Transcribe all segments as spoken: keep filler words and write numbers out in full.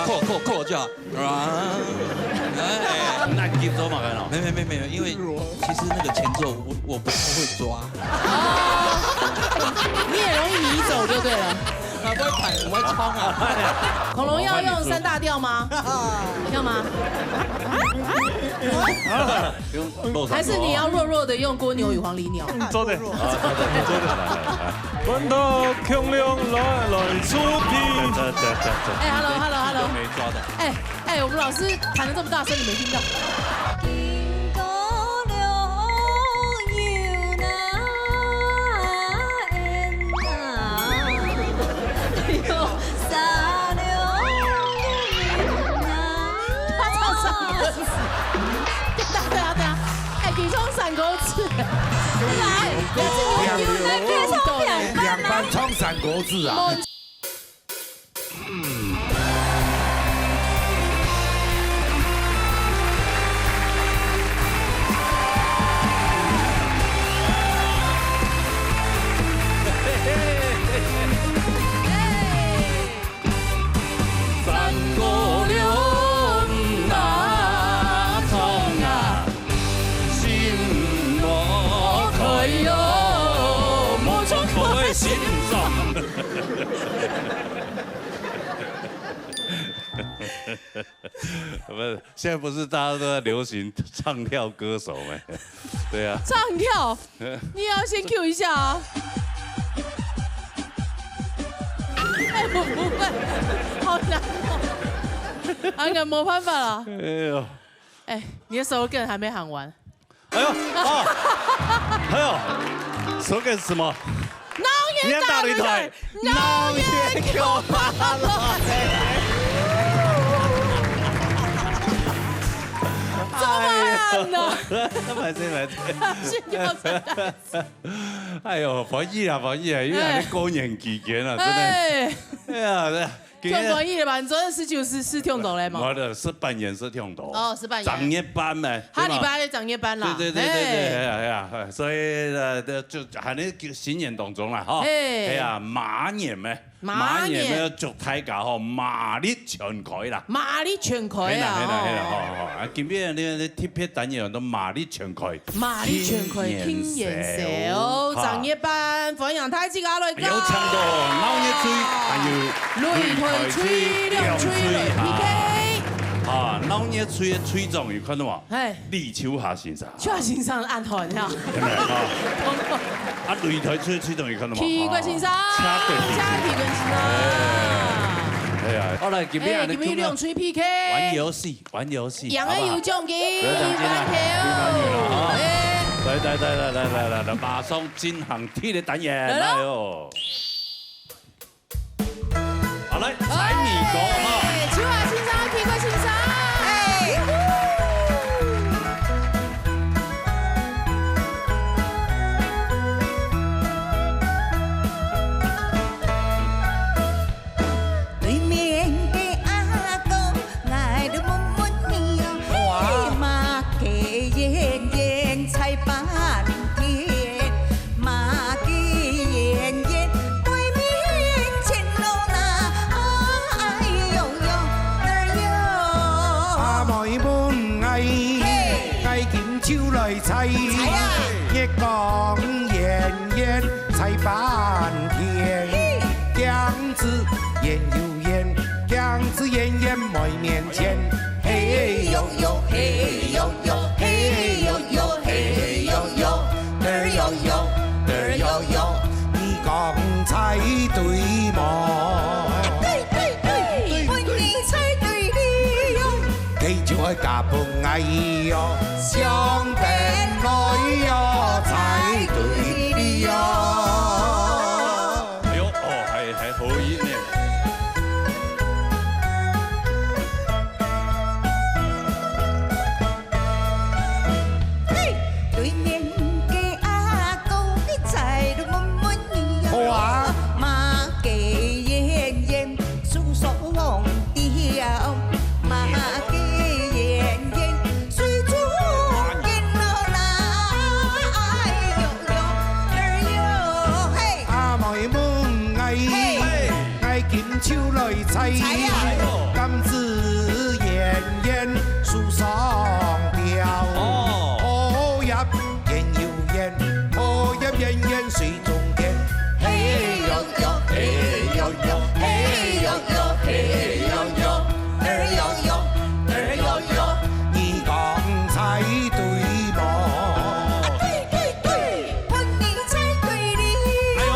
扣扣扣就好。啊，哎，那你走嘛，看哦。没没没没有，因为其实那个前奏我我不太会抓。你也容易迷走就对了。啊，不会弹，我会唱啊。恐龙要用三大调吗？要吗？还是你要弱弱的用蜗牛与黄鹂鸟？做得，做得，做得。阮兜恐龙來來出題。哎，hello，hello，hello。没抓到。哎，哎，我们老师弹得这么大声，你没听到？他唱啥？等下，等下，等下，哎，你唱三个字，来，两两班唱三个字啊。不是，现在不是大家都在流行唱跳歌手吗？对啊。唱跳？你也要先 cue 一下啊。哎，我不会，好难哦。好难，没办法了。哎呦。哎，你的 slogan 还没喊完。哎呦，啊，还有，slogan 是什么？老年大擂台，老年Q八来。怎么样呢？来，来，来。是要这样子。哎呦，不好意思啊，不好意思啊，因为还在过年期间啊，真的。哎。哎呀，这 中翻译了吧？你昨天十九是，是中毒了吗？我的是扮演是中毒。哦，是扮演。长夜班嘛，下礼拜长夜班啦。对吧？对对对对对，哎。哎呀哎呀，所以呢，这就还能新年当中了哈。哎。哎呀，马年嘛，马年。马年嘛，祝大家吼，马力全开啦。马力全开啊，哎啦哎啦哎啦，吼。好好好，啊，今天呢，特别单元都马力全开。 马力全开，听年少，哈。长夜班，欢迎大家来到。有请到闹热队，还有擂台吹、两吹来P K。啊，闹热队的队长有看到吗？哎。李秋霞先生。秋霞先生暗号，你看。有没有？啊，擂台吹的队长有看到吗？奇怪先生，啊，奇怪先生。哎。哎呀，好来，今天哎，今天两吹P K。玩游戏。 玩游戏，赢个有奖金，好不好？有奖金啊，一万块哦。一万块了，哈。哎。来，来，来，马上进行第一个单元，来咯。来哦。好，来，猜谜歌哈。哎，秋华先生，奇怪先生。哎。阿妹問𠊎，𠊎今就來猜。猜啊。月光圓圓猜半天，嘿。鏡子圓又圓，鏡子圓圓妹面前。嘿喲喲，嘿喲喲，嘿喲喲，嘿喲喲，嘚喲喲，嘚喲喲，你講猜對無？對對對，分你猜對了喲。 佢就愛嫁分𠊎喲，上天來喲，猜對了喲。哎喲，哦，還，還好音呢。嘿，對面个阿哥，你猜都問問你喲。好啊。馬个圓圓 手手弄掉，馬个圓圓，水煮見了啦，哎喲喲，哎喲，嘿。阿妹問𠊎，嘿。𠊎今就來採，採啊。柑子圓圓樹上吊。哦。荷葉圓又圓，荷葉圓圓水中天。嘿喲喲，嘿喲喲，嘿喲喲，嘿喲喲，嘚喲喲，嘚喲喲，你講採對無？啊，對對對。 分你採對哩喲。哎喲。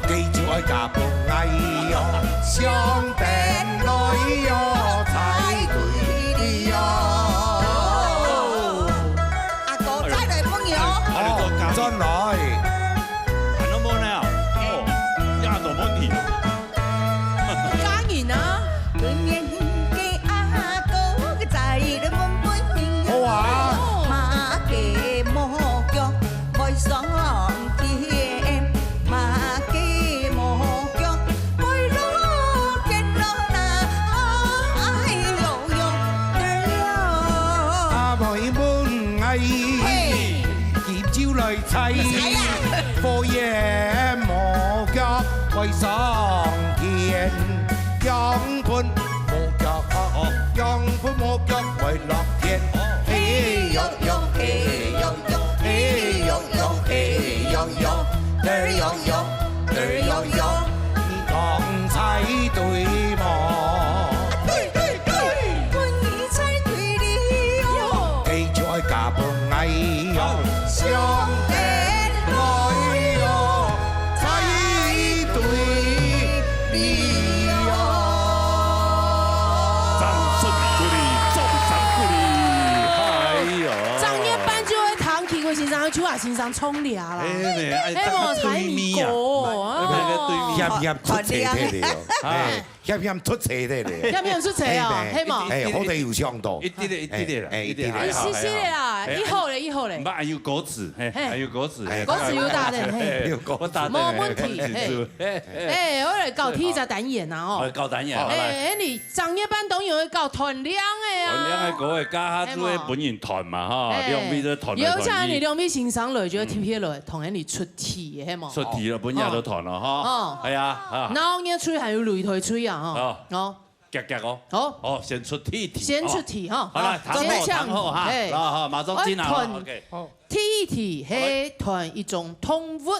佢就愛嫁分𠊎喲，上天來喲，採對哩喲。阿哥，再來分你哦。哎喲，轉來。還有無呢？哦，這都問題。 家人啊。對面个阿哥，再來問問你。好啊。麼个目標會上天，麼个目標會落天咯啦。哎喲喲，對了。阿妹問𠊎，嘿。佢就來採。採啊。火焰目標會上天。 仰般無腳，哦。仰般無腳會落天。哦。嘿喲喲，嘿喲喲，嘿喲喲，嘿喲喲，嘚喲喲，嘚喲喲，你講採對無？對對對，分你採對哩喲。佢就愛嫁分𠊎喲，上天來喲。 採對哩喲。掌聲鼓勵，掌聲鼓勵。哎喲。正月半就會聽奇怪先生、秋華先生唱唻啦。哎，哎，哎，無，大家對面啊。採米果啊。那個對面。險險出錯忒了哦。哎。 險險出錯忒咧。險險出錯哦，哎，係無？哎，好得有想到。一滴咧，一滴咧啦，哎，一滴咧啦。一滴咧。哎，謝謝啊，哎，以後咧，以後咧。毋係，還有果子，嘿，嘿。還有果子，哎，果子有打的，嘿。有果子。我打的，無問題，嘿。嘿。哎，我來搞第一隻單元啊，哦。哎，搞單元，好，來。哎，你正月半當然會搞團練的啊。團練的各位，家下就會分人團嘛，哈，哎，兩位就團來團去。有請你兩位先生來，就特別來，同你出 題，係無？出題了，分人都團了哈。哦。哎呀，啊。然後呢，吹還有擂台吹啊，哈。哦。哦。夾夾哦。好。哦，先出第一題。先出題哈。好，來，好，聽好，先請，聽好哈。嘿。啊，好，馬上進來哈。哎，團，OK。好。第一題，嘿，團一種動物，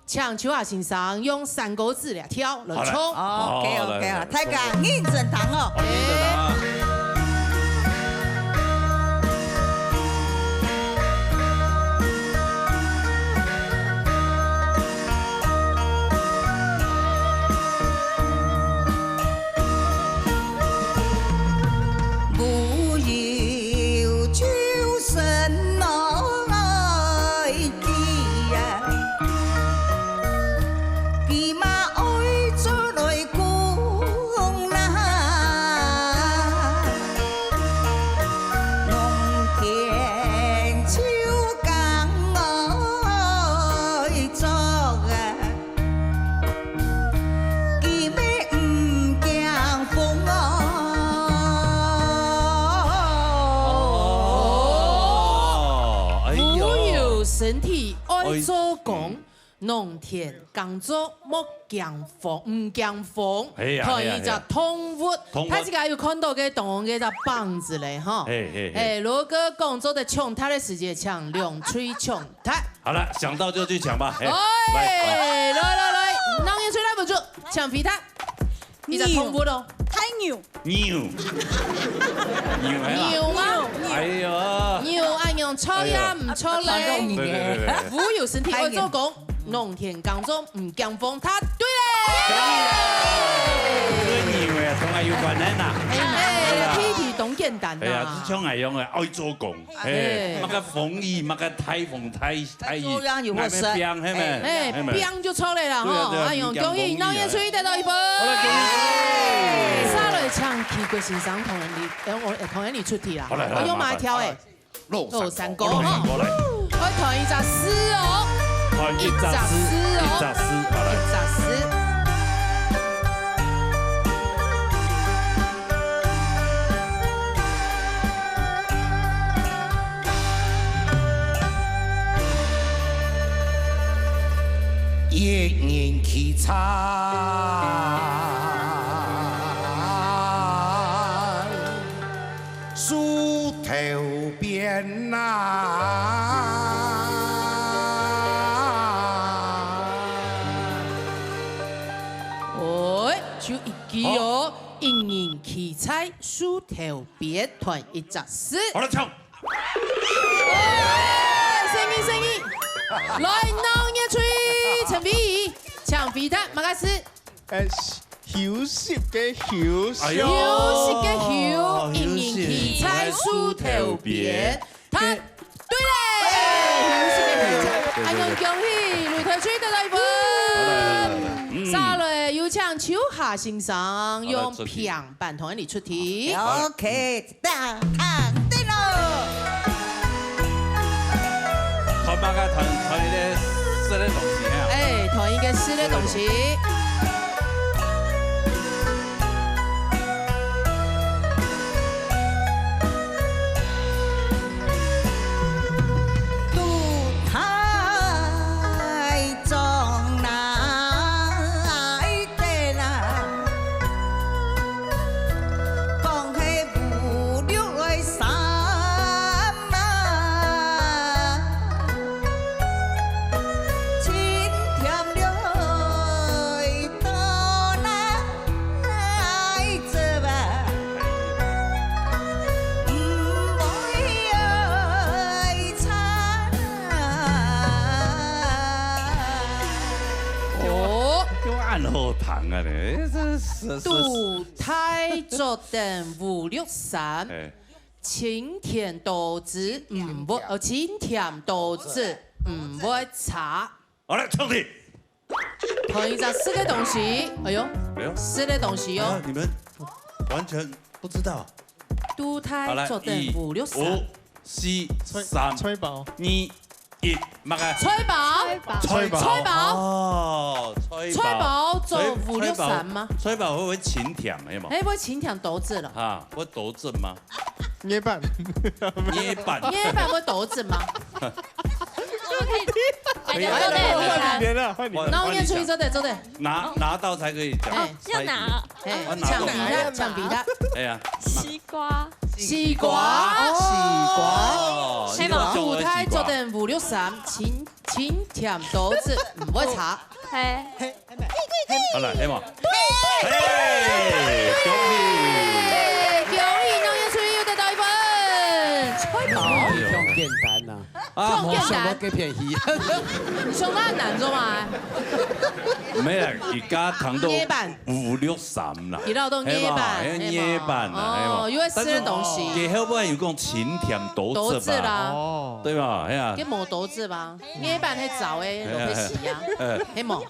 請秋華先生用三個字來挑，來抽。好，來。OK，OK，好，來，來，大家認真聽哦。好，認真聽啊。哎。 無有就神來記啊，佢嘛愛出來講啦。農田就耕愛作啊， 佢乜毋驚風哦。哦，哎喲。無有身體愛做工，哎，嗯。農田耕作莫驚風，毋驚風。哎呀，團一隻動物，哎呀，哎呀。動物。大自家有看到个當紅个隻棒子咧，吼。嘿，嘿，嘿。嘿，如果講做得搶答个時節，請兩喙搶答。 好了，想到就去搶吧。嘿，哎，來。來，來，來，人也出來不住，搶回答。一隻動物咯。牛。大牛。牛。牛啊。牛嗎？哎呀。牛啊，牛，錯呀，哎呀。毋錯咧。哎呀。對，對，對，對。無有身體愛做工，農田耕作毋驚風，答對咧。這牛誒，同𠊎有關係吶。哎，哎呀。第一題當簡單吶。哎呀，就像𠊎樣誒，愛做工。 嘿，哎。麼个風雨，麼个颱風、颱，颱雨，做樣有好食。𠊎乜拚，係無？哎，係無？拚就著了啦，吼。對啊，對啊，哎喲，毋驚風雨啊。恭喜，鬧熱水得到一分。好了，恭喜。接下來請奇怪先生同你，呃，我，呃，同你出題啦。好來，好來，我用馬挑誒。麻煩。好來。落山歌，落山歌，吼。落山歌，來。我團一隻詩哦。團一隻詩，一隻詩哦。一隻詩，好來。一隻詩。 一人騎車。天哪！哎，就一句哦，一人企在樹頭邊，彈一隻字。好了，唱。哎，生意，生意。來，鬧熱水，陳飛，請回答，麼个字？ 呃，休息个休。哎呦。休息个休，一人企在樹頭邊。他，對咧，休息个休。對，對，對。恁樣恭喜，擂台區得到一分。好了，好了，好了。嗯。續來有請秋霞先生，用平板同你出題。好了，OK。 大肯定咯。好，大家團，團一个食个東西哈。哎，團一个食个東西。肚太 中哪一个啦？講係五六个三啊，清甜了到哪一隻啊？毋會愛差。 哦。有恁好聽啊咧，這是，是，肚大做等五六三，哎。清甜多汁，毋會，哦，清甜多汁，毋會差。好來，唱題。同一隻食个東西，哎喲，哎喲。食个東西哦。啊，你們完全不知道。肚大做等五六三。好來，一，五，四，三，吹，吹飽。二， 一，麼个？菜包。菜包。菜包。菜包。哦，菜包。菜包做五六三嗎？菜，菜包會不會清甜，有無？哎，會清甜多汁了。哈，會多汁嗎？捏拌。捏拌。捏拌會多汁嗎？可以。哎，哎，哎，換你。換你。換你講。那我念出一周的，周的。拿，拿到才可以講。哎。猜題。要拿。哎，啊，拿到。搶比他，搶比他。哎呀。西瓜。西瓜。西瓜。哦，西瓜。你就講我的西瓜。肚大做等五六三，清 清甜多汁，毋會差。嘿。好了，黑馬。嘿，恭喜！恭喜，鬧熱水又得到一分。菜包。哎喲。忒簡單啦。啊，忒簡單。想到較便宜。你想到難做嘛？沒啦，佢加糖都，捏拌。五六三啦。佢老豆捏拌，嘿嘛，嘿，捏拌啦，嘿嘛。哦，又會食个東西。但是佢後尾有講清甜多汁吧？多汁啦。哦。對吧？哎呀。該無多汁吧？ 捏拌係燥个，落去洗啊，哎，係無？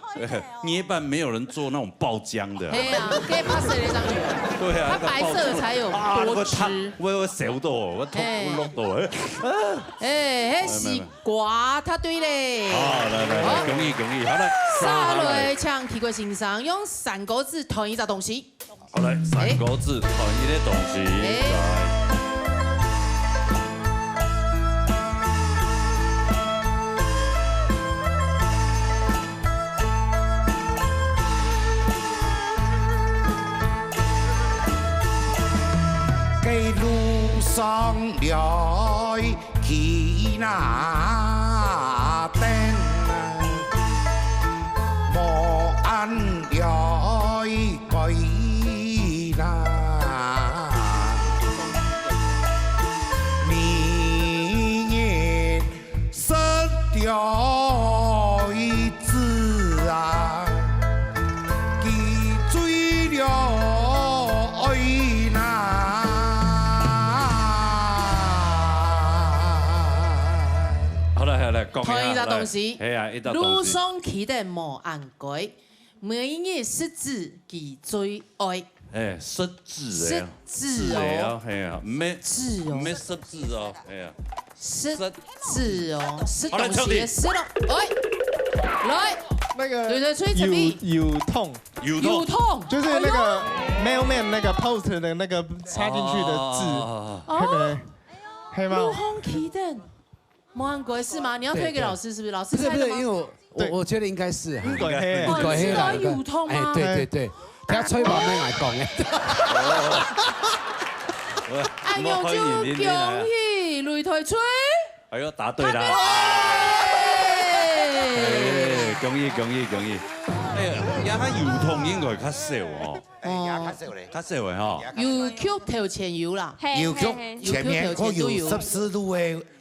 捏拌沒有人做那種爆漿的啊。係啊，可以拍攝一張圖。對啊，它白色的才有多汁。啊，那個湯，我，我手到，我頭，哎。我挵到，哎。哎，係西瓜，答對咧。好，來，來，來，好。恭喜，恭喜，好，來。續來，請奇怪先生用三個字談一隻東西。 好，來，三個字，同一個東西。哎。來。該路上來 去那等，無恁樣改啦。你人失掉一子啊，佢醉了愛哪。 好了，好了，講一下，同一隻東西。來，係啊，一隻東西。路上企等無恁該，每日食子佢最愛。哎，食子个啊，食子哦。子个啊，係啊，毋係，子哦。毋係食子哦，係啊。食子哦，食東西个食咯。好，來，唱題。哎，來，那個對對，吹紙筆。郵，郵筒。 郵筒。郵筒。就是那個哎呦。Mailman那個 post 的那個插進去的字，哦。對不對？哦。係無？路上企等，無恁該是嗎？你要推給老師是不是？對。老師猜的嗎？不是，不是，因為我，我，對。我覺得應該是啊。應該係。哦，你知道郵筒嗎？哎，對，對，對。等下吹完再來講。哎呦，就恭喜！擂台吹。哎喲，答對啦！答對！哎，恭喜，恭喜，恭喜！哎呀，這下油桐應該較少哦。哎，也較少咧。較少个吼。也較少。郵局頭前有啦。嘿，郵局嘿，嘿。前面，郵局頭前都有。哦，有十字路个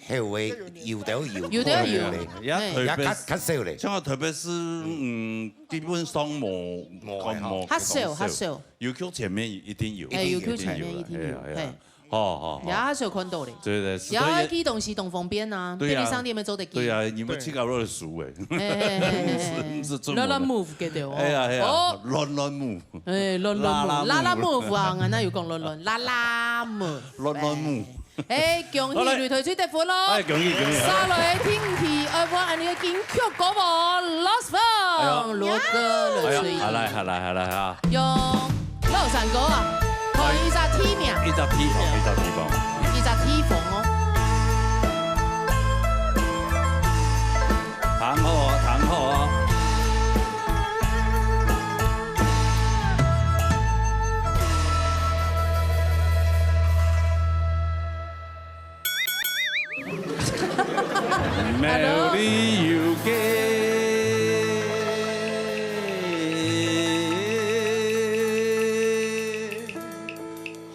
後尾，有的有。有的有。也特別，也較，較少咧。像特別係，嗯，基本上無，無个吼。無，較少，較少。郵局前面一定有。哎，郵局前面一定有，一定有，哎呀，哎呀。嘿。 好，好，好。也係有看到咧。對，對，是，也愛寄東西當方便啊，對啊。便利商店乜做得寄。對啊，你們自家落去收欸。嘿，嘿，嘿，嘿，嘿。是，是這麼的。亂亂move个對哦。哎呀，哎呀，哦。亂亂move。哎，亂亂move，啦啦move。啦啦move啊，𠊎哪有講亂亂，啦啦move。亂亂move。哎，恭喜好嘞。擂台吹得分咯。哎，恭喜，恭喜。續來聽題，愛換恁樣个金曲歌無？Lost Phone，哎呦。羅哥，哎呦，來吹。好來，好來，好來，好。 用老山歌啊，同一隻地名，一隻地方，一隻地方。一隻地方哦。聽好哦，聽好哦。 苗栗有个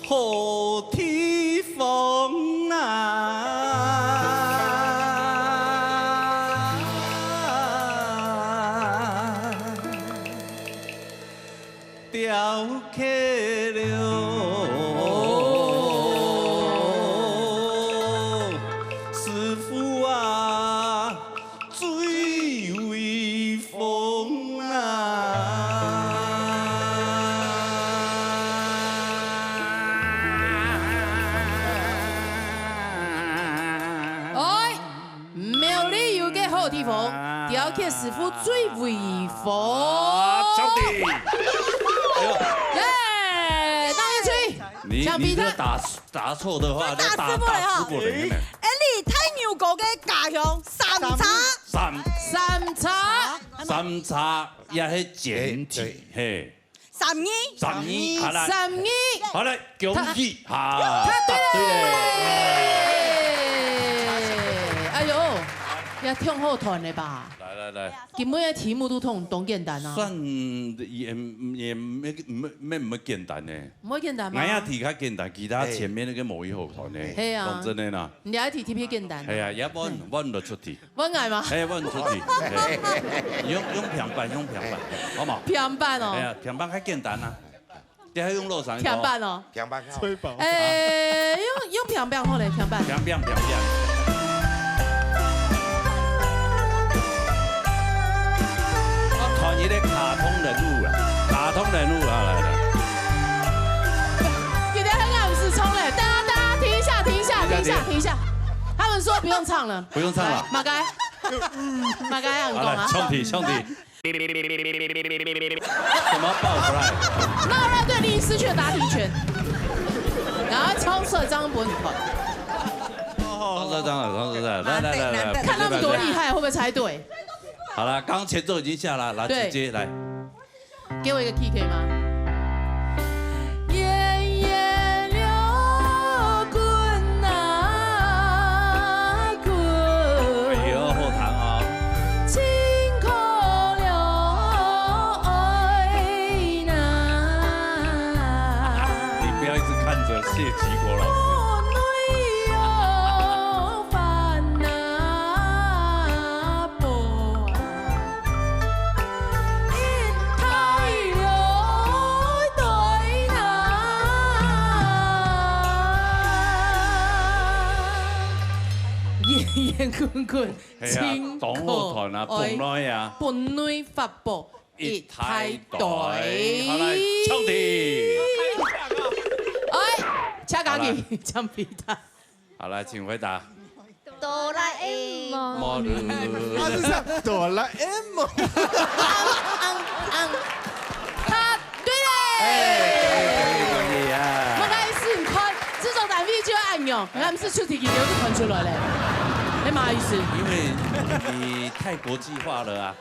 好地方啊。 雕刻了，師傅啊，最威風啊！哎， 苗栗有个好地方，啊。雕刻師傅最威風。啊，兄弟。哎呦。耶，倒一吹。你，請比他。你這答，答錯的話，打就打，師傅了哈。打師傅了，真的。哎，你太牛哥个家鄉，三叉。三。三叉。三叉也係簡體，哎，對。嘿。 三二。三二，好來。三二。好來，恭喜，哈，答對了。答對了。哎喲，也挺好團的吧？來，來，來。今晡日个題目都挺，當簡單啊。算也，也沒，沒，沒，沒簡單呢。沒簡單嗎？𠊎這題較簡單，其他前面那個無幾好團呢。嘿啊。講真的啦。你這題特別簡單。哎呀，要不然，嗯。換你出題。 換𠊎嗎？哎，換你出題，哎，用，用平板，用平板，好無？平板哦。哎呀，平板較簡單啊。這還用老三个哦。平板哦。平板好。吹爆。哎，用，用平板好咧，平板。平板，平板。我傳一個卡通人物啦，卡通人物啊，來，來。今天很老實衝嘞，大家，大家停一下，停一下，停一下，停一下。他們說不用唱了。不用唱了。來，馬該。 馬該恁講啊。好了，兄弟，兄弟。什麼爆出來？那我要對你失去了答題權。然後衝出來這樣分你看。衝出來這樣了，衝出來，來，來，來，來，看他們多厲害，會不會猜對？好了，剛前奏已經下了，來，對。直接來。 給我一個key可以嗎？哎喲，好聽哦。你不要一直看著謝吉國老師。圓圓滾滾，嘿啊，真可愛。當好團啊，本來啊。本來發布一大堆。一大堆。好，來，唱題。哎，請家己，好，來。請回答。 好，來，請回答。哆啦A夢。無錯。啊，是啥？哆啦A夢。嗯，嗯，嗯。答對咧！哎，恭喜啊！麼个意思？你看，製作單位就恁樣，𠊎毋使出題，佢就傳出來咧。你麼个意思？因為你太國際化了啊。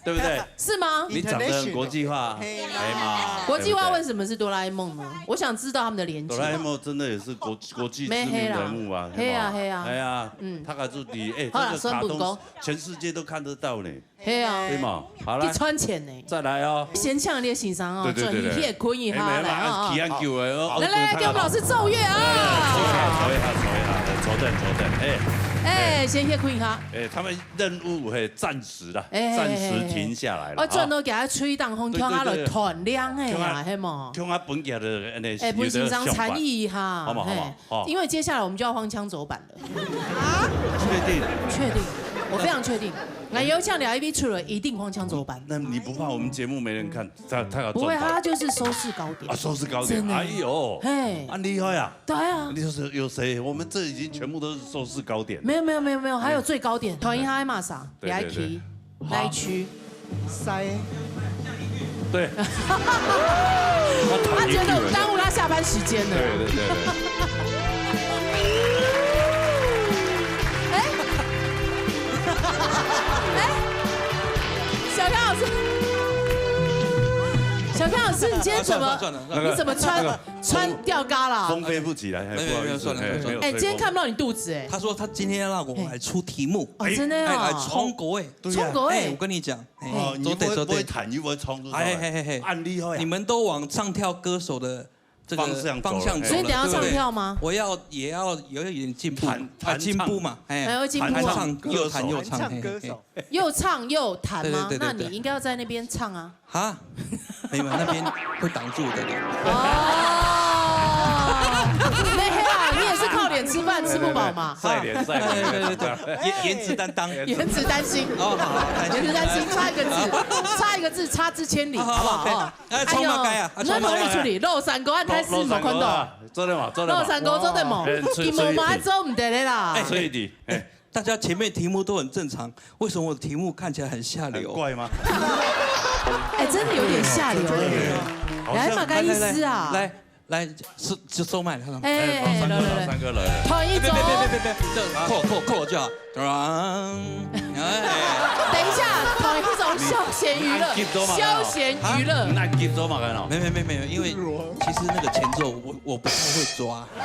对不对？是吗？你长得很国际化，嘿啦。哎嘛，国际化为什么是哆啦A梦呢？我想知道他们的连接。哆啦A梦真的也是国国际知名人物啊，对不对？嘿啊，嘿啊。哎呀，嗯，他还是你，哎，好啦，这个卡通全世界都看得到呢，嘿啊，对吗？好了，你赚钱呢，再来哦。先抢你的欣赏哦，对对对对，转去歇睏一下来啊。提案给我，来来来，给我们老师奏乐啊！坐一下，坐一下，坐一下，坐等坐等，哎，哎，先歇睏一下。哎，他们任务嘿暂时了，哎，暂时停下来了。我转到给他吹一档风，叫他来团练嘿啊，嘿嘛。叫他本家的那哎，本身上参与一下，好嘛好嘛，哦，因为接下来我们就要荒腔走板了。确定？确定，我非常确定。俺有像聊一笔出来，一定荒腔走板。那你不怕我们节目没人看？他他要不会，他就是收视高点啊，收视高点，真的，哎呦，嘿，啊厉害啊！对啊，你说是有谁？我们这已经全部都是收视高点。没有没有没有没有，还有最高点，团一哈艾玛莎，对对对，来提那一区。塞。对，他觉得我们耽误他下班时间了。对对对对。哎，哎，小刚老师，小刚老师，你今天怎么？你怎么穿穿吊嘎啦？风飞不起来，哎，不好意思，没有没有，算了算了。哎，今天看不到你肚子哎。他说他今天要让我来出题目，哦，真的哦，哎，哎，冲口味。对呀，冲口味，哎，我跟你讲，哎，哦，你不会不会弹，又不会冲出来，哎嘿嘿嘿，很厉害啊。你们都往唱跳歌手的这个方向走了，方向走了，所以等下唱跳吗？对不对？我要也要有一点进步，弹弹唱，进步嘛，哎，还要进步啊，弹唱又弹又唱，弹唱歌手，嘿嘿嘿。 又唱又弹吗？对对对对对。那你应该要在那边唱啊。哈？没有，那边会挡住我的脸。哦，没有啊，你也是靠脸吃饭，吃不饱嘛。晒脸晒脸。对对对对对，颜颜值担当。颜值担心。哦，好好，担心。颜值担心，差一个字，差一个字，差之千里，好不好？好好，OK。哦，哎，冲嘛该啊，哎呦，啊，冲嘛该啊。那哪里处理？老三哥，啊，开始没看到。老三哥啊，做得嘛，做得嘛。老三哥做得嘛，哎，吹，你们嘛做唔得的啦。哎，吹一滴，哎。 大家前面题目都很正常，为什么我的题目看起来很下流？很怪吗？哎，真的有点下流哎。好像，来嘛，该意思啊。来来来，来，是就收麦，他说，哎，哎，老三哥，来来来，老三哥来了。同一种。别别别别别别，这扣扣扣就好。当，哎，等一下，同一种休闲娱乐，休闲娱乐。那 get 到嘛，看哦。没没没没有，因为其实那个前奏我我不太会抓。 哦，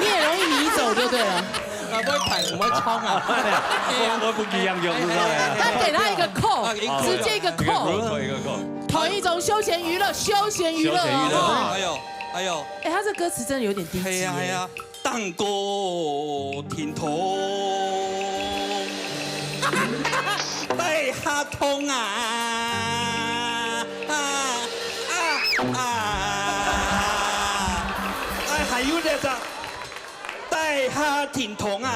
你也容易迷走就对了。啊，不会弹，我会冲啊。我我不一样，有知道呀。他给他一个扣，啊，一个扣，直接一个扣。一个扣，一个扣。同一种休闲娱乐，休闲娱乐哦，休闲娱乐。哈。哎呦，哎呦。哎，他这歌词真的有点低级耶。嘿呀，嘿呀，打鼓停动，地下通啊。 啊啊啊！哎，還有這隻地下停動啊，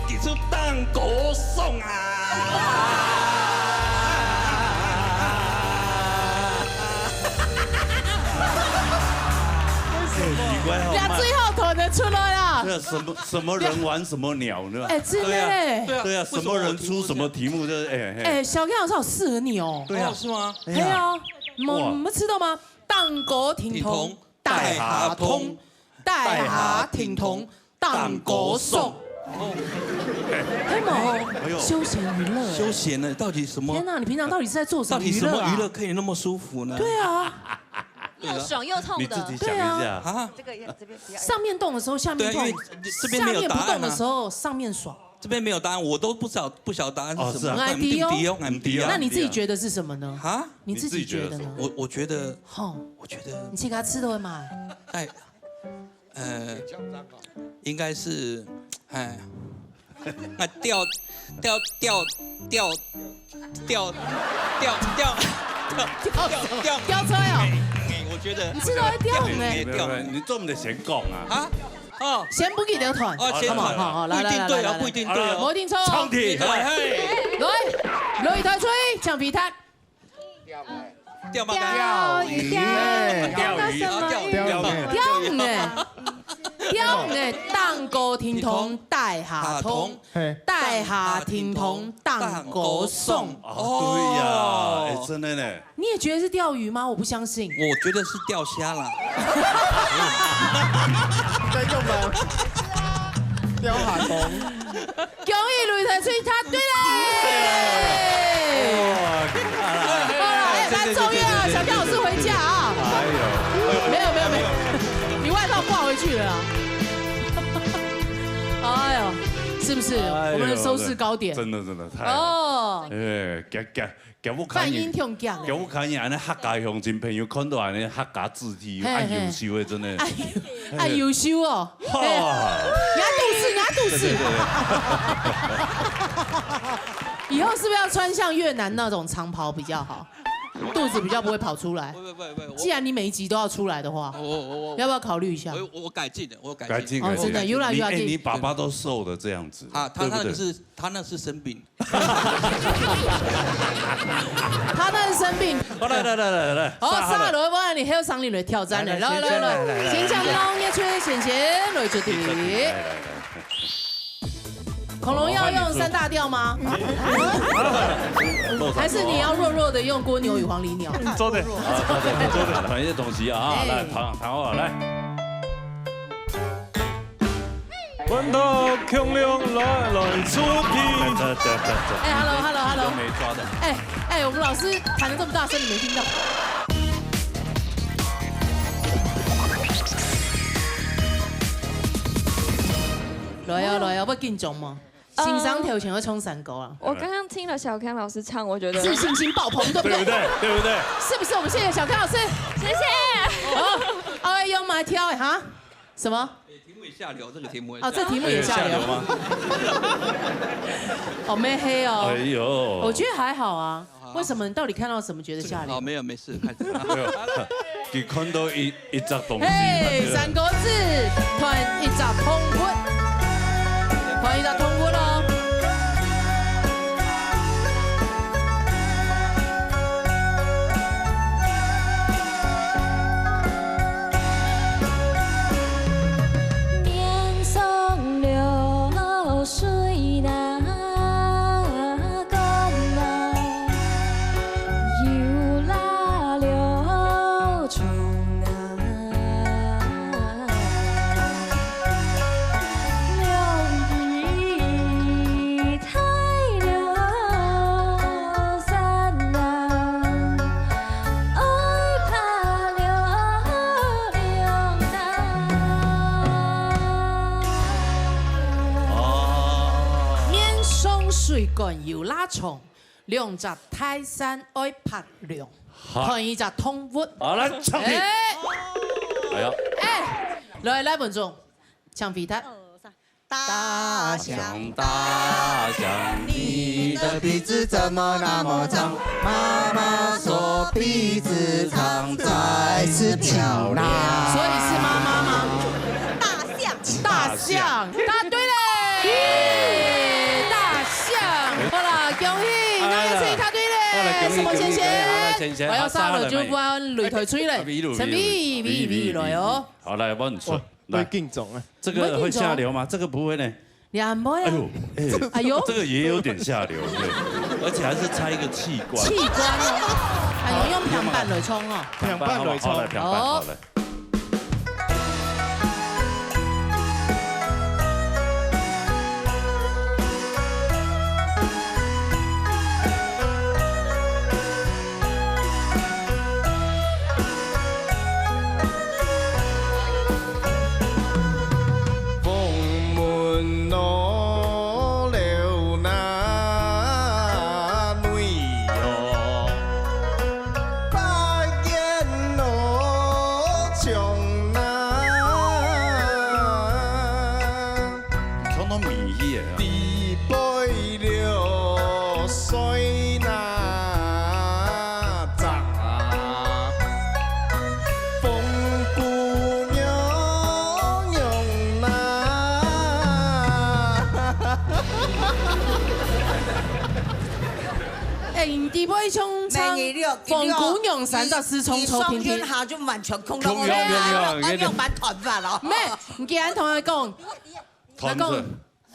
佢就打鼓爽啊！哎，奇怪哦，呀，最後團的出來啦！這什麼什麼人玩什麼鳥呢？哎，真的嘞。對啊，對啊，什麼人出什麼題目，就是哎嘿。哎，小剛老師好適合你哦。對啊。哦，是嗎？哎呀，嘿啊，哇，没吃到吗？打鼓停動，停動，地下通，地下停動，打鼓爽。哦。嘿嘛，哎呦，休闲娱乐。休闲呢，到底什么？天哪，你平常到底是在做什么娱乐啊？到底什么娱乐可以那么舒服呢？对啊。又爽又痛的。你自己想一下。对啊。啊？这个也这边不要。上面动的时候，下面痛。对啊，因为这边没有答案啊。下面不动的时候，上面爽。这边没有答案，我都不晓不晓得答案是什么。哦，是啊。俺毋知哦。俺毋知哦，俺毋知哦。那你自己觉得是什么呢？啊？你自己觉得呢？我我觉得，吼，我觉得你自家知道的嘛。哎，呃，应该是，哎，那掉掉掉掉掉掉掉掉掉掉掉车哦。哎，哎，我觉得你知道会掉呢？没有没有，你做毋得先讲啊。啊？哦。先不给他团。哦，先团。好好好，来来来来来来。不一定对哦，不一定对哦。无一定错哦。唱题。来，嘿。来，落一台吹，橡皮擦。 钓吗？钓鱼，钓鱼，钓到什么鱼？钓鱼，钓鱼，打鼓停动，地下通，嘿。地下停動，打鼓爽。哦，對呀，哎，真的呢。你也觉得是钓鱼吗？我不相信。我觉得是钓虾啦。在干嘛？钓下通。恭喜擂台吹，答對了。哇，好了，哎，蛮重要啊，小刚老师回家啊。哎呦，没有没有没有，你外套挂回去了啊。哎呦，是不是？哎呦我们的收视高点。真的真的太好。哦，哎，夹夹夹不半音看你，跳降夹。不看你，安尼客家乡亲朋友看到安尼客家字体，嘿哎，优秀的真的。哎呦，哎，优秀哦。哈，哎，你要肚屎，你要肚屎。以后是不是要穿像越南那种长袍比较好？肚子比较不会跑出来。不不不不，我既然你每一集都要出来的话，我我我要不要考虑一下？我我改进的，我改改进改进。哦真的有啦有啦你哎，进你爸爸都瘦的这样子，啊，他他那个对不对？是他那是生病，他那是生病。好，来来来来来，好，上好了上来了，我帮你还有上来挑战的，来来来来来，来来先将龙叶吹，先先来这里。来来来恐龙要用三大调吗？还是你要弱弱的用蜗牛与黄鹂鸟？做的，做的，做的，反正东西啊，哎来，躺躺好，来。阮头恐龙来来出题。哎，hello hello hello，没抓的。哎哎，我们老师弹的这么大声，你没听到？来呀来呀，会紧张吗？呃欣赏头前会冲三勾啊，我刚刚听了小康老师唱，我觉得自信心爆棚，对不对？对不对？对不对？是不是？我们谢谢小康老师。谢谢。哦，哦，用马挑哎哈？什么？题目也下流，这个题目哦，这题目也下流哎下流吗？哦，没黑哦哎。呦，我觉得还好啊。为什么？你到底看到什么觉得下流好，？没有没事，开始。没有，只看到一一只东西。嘿，三个字，团一只动物，团一只动物咯。面上流水那个啊，有那流冲啊，两地太流山啊。 哦，面上水管有拉虫，两只泰山爱拍亮，好，看一只动物。好来，唱题。哎哎呀，哎，来来文总，抢题他。大象，大象，你的鼻子怎么那么长？妈妈说鼻子长才是漂亮。所以是妈妈吗？大象，大象，答对嘞！大象，好啦，恭喜，那也是答对嘞！好来，恭喜，什么先恭喜，好来，生？先生，我要杀了好杀了就不安，擂台出来，啊，比如陈碧，碧，碧，來哦。好来，我们出哇，，来会，紧张啊！这个会下流吗？这个不会呢。你还没有哎呦，哎，哎呦这个也有点下流，对，而且还是猜一个器官。器官哦，哎呦，用平板来冲哦。平板来冲好来，平板好来。凤门路了那内哟，八仙路冲那。唱到迷去耶。地背流水那扎，风姑娘娘那。哎，你底背冲唱美女六凤姑娘三十四冲抽听听一上去。下就完全空了。空空空空哎，用蛮团饭了。咩？你竟然同佢講，团子佢講，，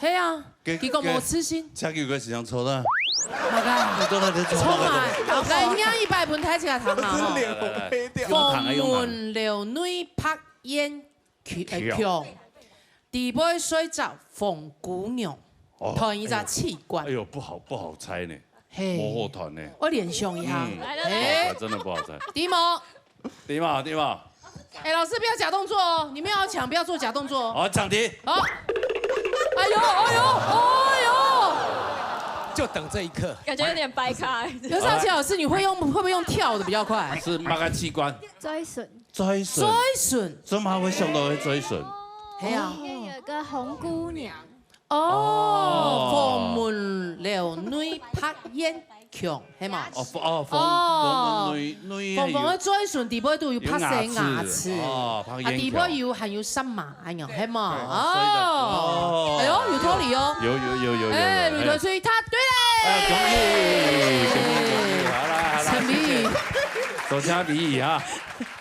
係啊，给佢講無自信。下个月个时间抽到，大家你都还在抽充滿到。，來，你一百分睇一下糖啊！吼。来来来，黑掉。用糖啊用糖。凤门流女白烟强，地背睡着凤姑娘，哦，弹一隻器官。哎呦，不好，不好猜呢，嘿，無好彈呢。我聯想一下，嗯，哎，不好猜，真的不好猜。題目，題目，題目。哎，老師不要假動作哦，你們要搶，不要做假動作哦。好，搶題。好。哎呦，哎呦，哎呦！就等這一刻。感覺有點白卡欸。劉少奇老師，你會用，會不會用跳的比較快？是麼个器官？嘴唇。嘴唇。嘴唇。怎麼會想到會嘴唇？哎呀。裡面有個紅姑娘。 哦，哦。鳳門樓內白煙強，係嘛？哦，鳳，哦，鳳，哦。鳳門內，內啊，鳳，鳳个嘴唇底背肚有白色牙齒。有牙齒，哦，白煙強。啊，底背有，還有舌嫲，恁樣，係嘛？對，所以就，哦。哦。哎呦，有道理哦。有，有，有，有，有，哎，有，哎。呂德吹答對了。哎，恭喜，恭喜，恭喜，好啦，好啦，陳明宇。謝謝。手下留情哈。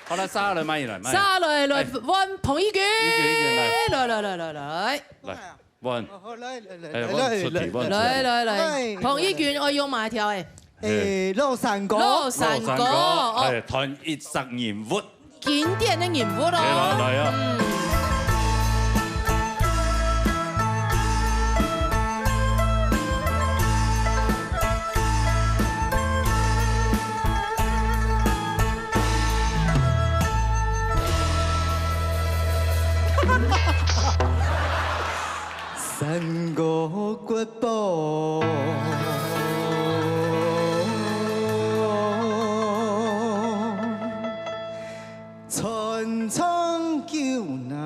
好了，續下來，慢一點，慢一點。續下來，來，哎。換彭奕君。奕君，奕君，來。來，來，來，來，來。來。 換。好，好，來，來，來，哎，來，換出題，來，換出題。來，來，來，來。彭奕君愛用麼个條欸？哎，老山歌。老山歌，老山歌，哦。哎，彈一隻人物。經典个人物咯。哎，來，來啊。嗯。 山歌國寶，傳唱久難。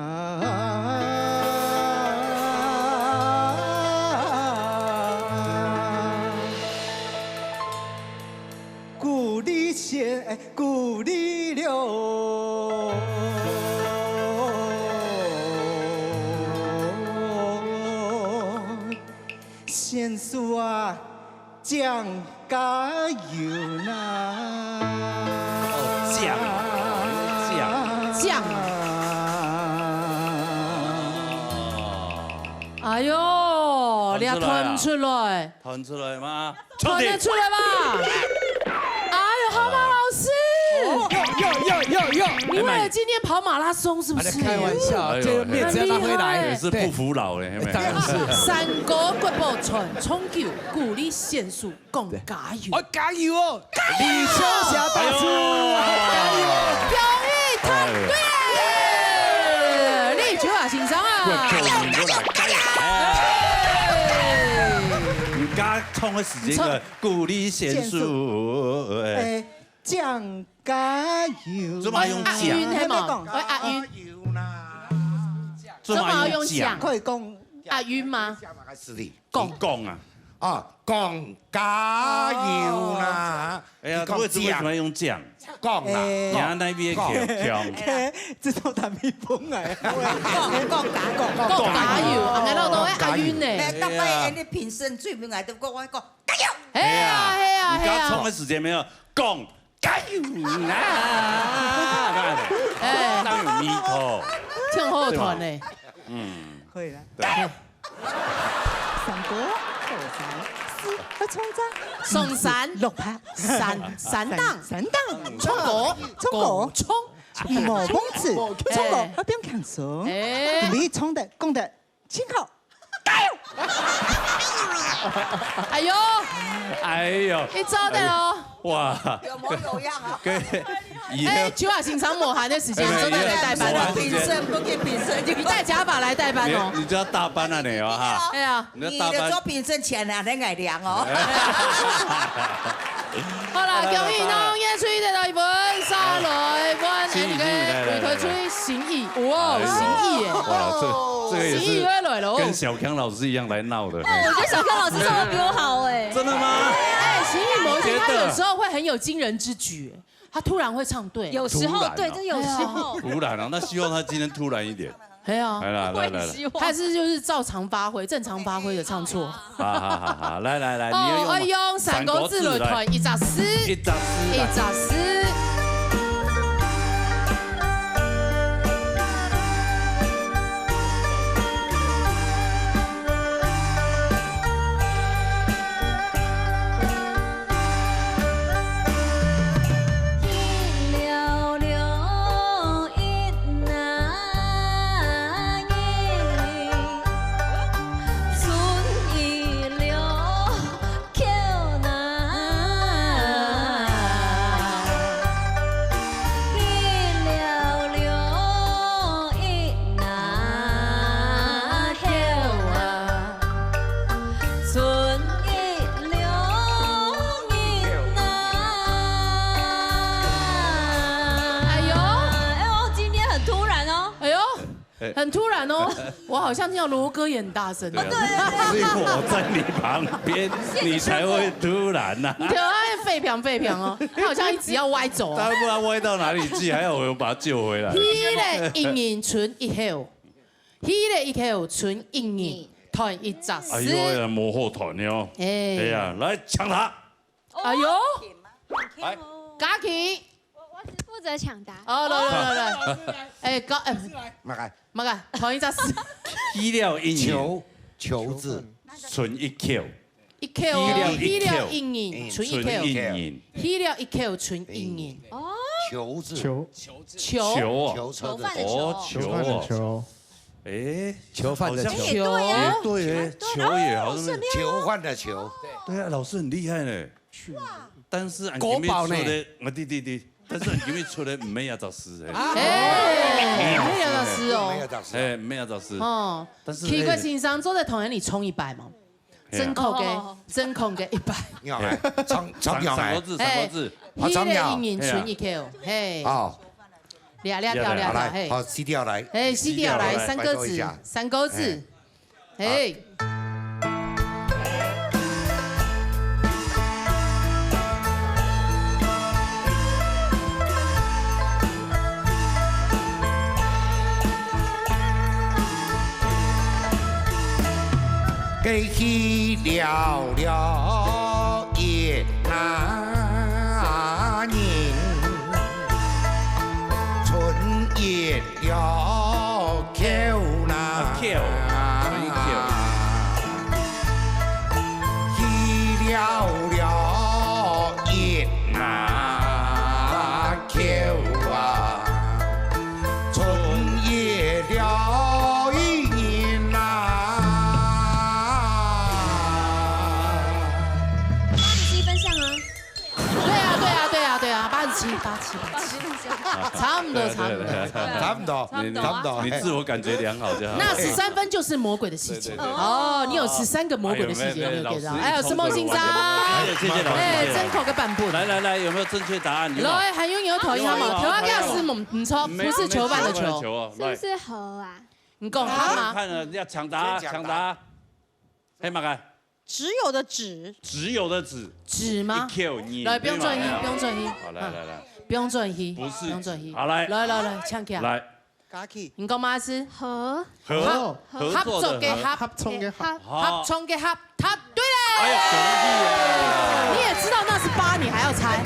故里仙，哎，故里了。仙叔啊，醬加油啦！哦，醬，醬。醬。哎喲，彈出來啊。你還彈出來。 彈出來嗎？彈得出來吧？哎喲，蛤蟆老師！哦，喲，喲，喲，喲，喲。你為了今天跑馬拉松是不是？哎，開玩笑，哎喲，這個面子要拿回來。很厲害。也是不服老了，有沒有？當然是。山歌國寶傳唱久，故里仙叔講加油。哦，加油哦！加油！李秋霞大叔，哎喲。加油！恭喜答對！哎喲。李秋霞先生啊！國寶人物啊！加油！哎。 人家唱个時間个，唱故里仙叔，哎。哎，醬加油。做麼用醬？押韻係無？哎，押韻。加油啦。做麼用醬？可以講押韻嗎？講。講啊。啊，講加油啦。哎呀，佢講醬。為什麼，為什麼用醬？講啦，哎。講。你看那邊講。強，強。哎，這種打蜜蜂來。講，講加，講，講加油，啊，難道都會押韻呢？哎，大半夜你評審最尾來都講，我講 加油！係啊，係啊，係啊。人家唱个時間無講加油啊！哎。當有味道。挺好團呢。對吧？嗯。可以了。對。上歌，上山，四，要衝山。上山。六拍。山，山頂。山頂。唱歌，唱歌，唱。無碰瓷，唱歌，哎。啊，變輕鬆。哎。你唱得，講得 辛苦，加油！哎喲，哎喲，一招的哦。哇，有模有樣啊。跟，以後，哎，秋雅，請長抹汗的時間，哎，真的來代班哦。以後評審不給評審，你帶假髮來代班哦。你，你就要大班了呢哦，哈。哎呀，你要大班。你的作品是前兩天改良哦。好啦，恭喜當然出一个台本，下來，阮，哎，你个，你个，來，來，來。 心意，哇，哎呀，心意耶。哇，這，這個也是心意又來了哦。跟小康老師一樣來鬧的。哦，我覺得小康老師唱得比我好哎。真的嗎？哎，心意某一些，他有時候會很有驚人之舉，他突然會唱對。有時候，突然啊。對，這有時候。突然啊，那希望他今天突然一點。哎呀。來啦，來，來，來。我也希望。他是就是照常發揮，正常發揮的唱錯。 哈哈哈哈，來，來，來，你要用哦，我用三國志來彈一隻詩。一隻詩來。一隻詩。很突然哦，我好像听到罗哥也很大声。对啊，所以我在你旁边，你才会突然呐。你听到他废票废票哦，他好像一直要歪走哦。他不知道歪到哪里去，还好我有把他救回来。一个一人伸一口，一个一口伸一人，弹一只手。哎呦呀，無好彈哦。哎。哎呀，來搶答。哎呦，來。嘉琪。我，我只負責搶答。哦，來，來，來，來。哎，高，哎，麼个？麼个？彈一隻手。去了一人，球，球字。伸一口。一口哦，去了一口，去了一人，伸一口。伸一人。去了一口，伸一人。哦。球字。球。球。球哦。球车的球。哦，球哦。球饭的球。哎，球饭的球。好像也對耶。球。也對耶，球也好像是。球饭的球。對啊，老師很厲害呢。 但是俺今日出的，國寶呢？啊，對，對，對，但是俺今日出的毋係這隻字，哎。哎，毋係這隻字哦。毋係這隻字。哎，毋係這隻字。哦，但是，奇怪，哎，先生做得同你衝一擺嘛？哎呀。真口个，哦。真口个一擺。你好，哎，衝，衝上來。三個字，三個字。哎，啊，衝了。一人伸一口，嘿。哦。 唻唻跳唻跳，好，來，嘿。好，死掉來。嘿，死掉來，死掉來，三個字，拜託一下。三個字。嘿。該去了了一 那人，伸一了口那。啊，口，伸一口。去了了一那口啊，伸一了一人啊。八十七分上啊。 对啊，对啊，对啊，对啊，八十七，八七，八七，差不多，差不多。差不多，你，你，差不多。你自我感覺良好就好。那十三分就是魔鬼的細節。對，對，對。哦，你有十三个魔鬼的細節，哎呦，你有给到。没有，没有，哎呦，老师，什么先生？哎，谢谢老师，哎，谢谢老师。真口个版本。来，来，来，有没有正确答案？有没有？来，还有你要投一下吗？有啊，有啊，投一下是吗？不错，没有，不是囚犯的囚。没有囚犯的囚哦，来。是不是河啊？你讲他吗？看了，要抢答，抢答。抢答。 係麼个？只有的只。只有的只。只嗎？一口二，來，不用轉音，對嗎？不用轉音。好，來，來，來。不用轉音，不是。不用轉音。好，來。來，來，來，搶起來。來。你講麼个字？合。合，合，合作的合。合作个合。合作个合。合。合作个合，答對了。哎呀，恭喜耶！你也知道那是八，你還要猜？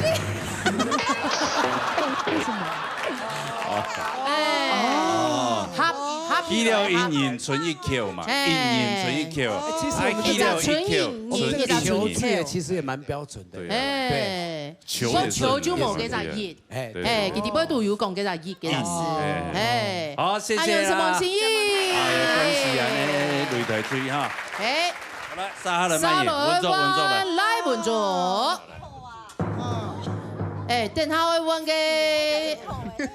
哎，哦。合，合，去了一人伸一口嘛，哎。一人伸一口，哎，其實我們哎，去了一口，伸一口。我們這個球字也其實也蠻標準的。對啊。哎，對。球也是很，球就無該隻一。哎，對。哎，佢底背都有講該隻一，該隻字。嗯，哎。哎。好，謝謝啦。還有什麼心意？哎，恭喜啊，那擂台吹哈。哎。好了，沙哈人慢飲，沙哈人穩坐，穩坐來。來，穩坐。 哎，等下愛問个，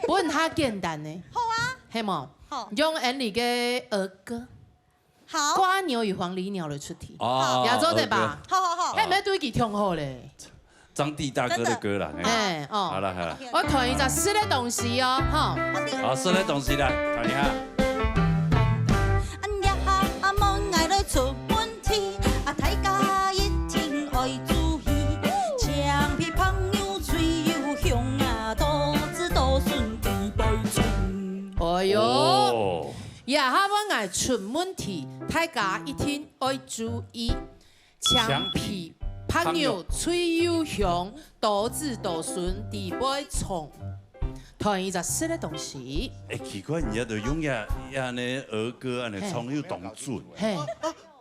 問較簡單个。好啊。係無？好。用𠊎俚个兒歌。好。蝸牛與黃鸝鳥來出題。哦，也做得吧？好，好，好。係毋係對佢挺好咧？張帝大哥的歌啦，真的。嘿。哎，哦。好了，好了。我看一下吃的東西哦，哈。好的。好，吃的東西來，看一下。 啊，這下啊，問𠊎來出問題，啊，大家一定愛注意，青皮白肉最有雄啊，多子多孫地背衝。哎喲，哦。這下問𠊎出問題，大家一定愛注意。 青皮白肉最有雄，多子多孫地背衝。同一隻食个東西。哎，奇怪，人家都用呀，呀，那兒歌恁樣唱又當準。嘿。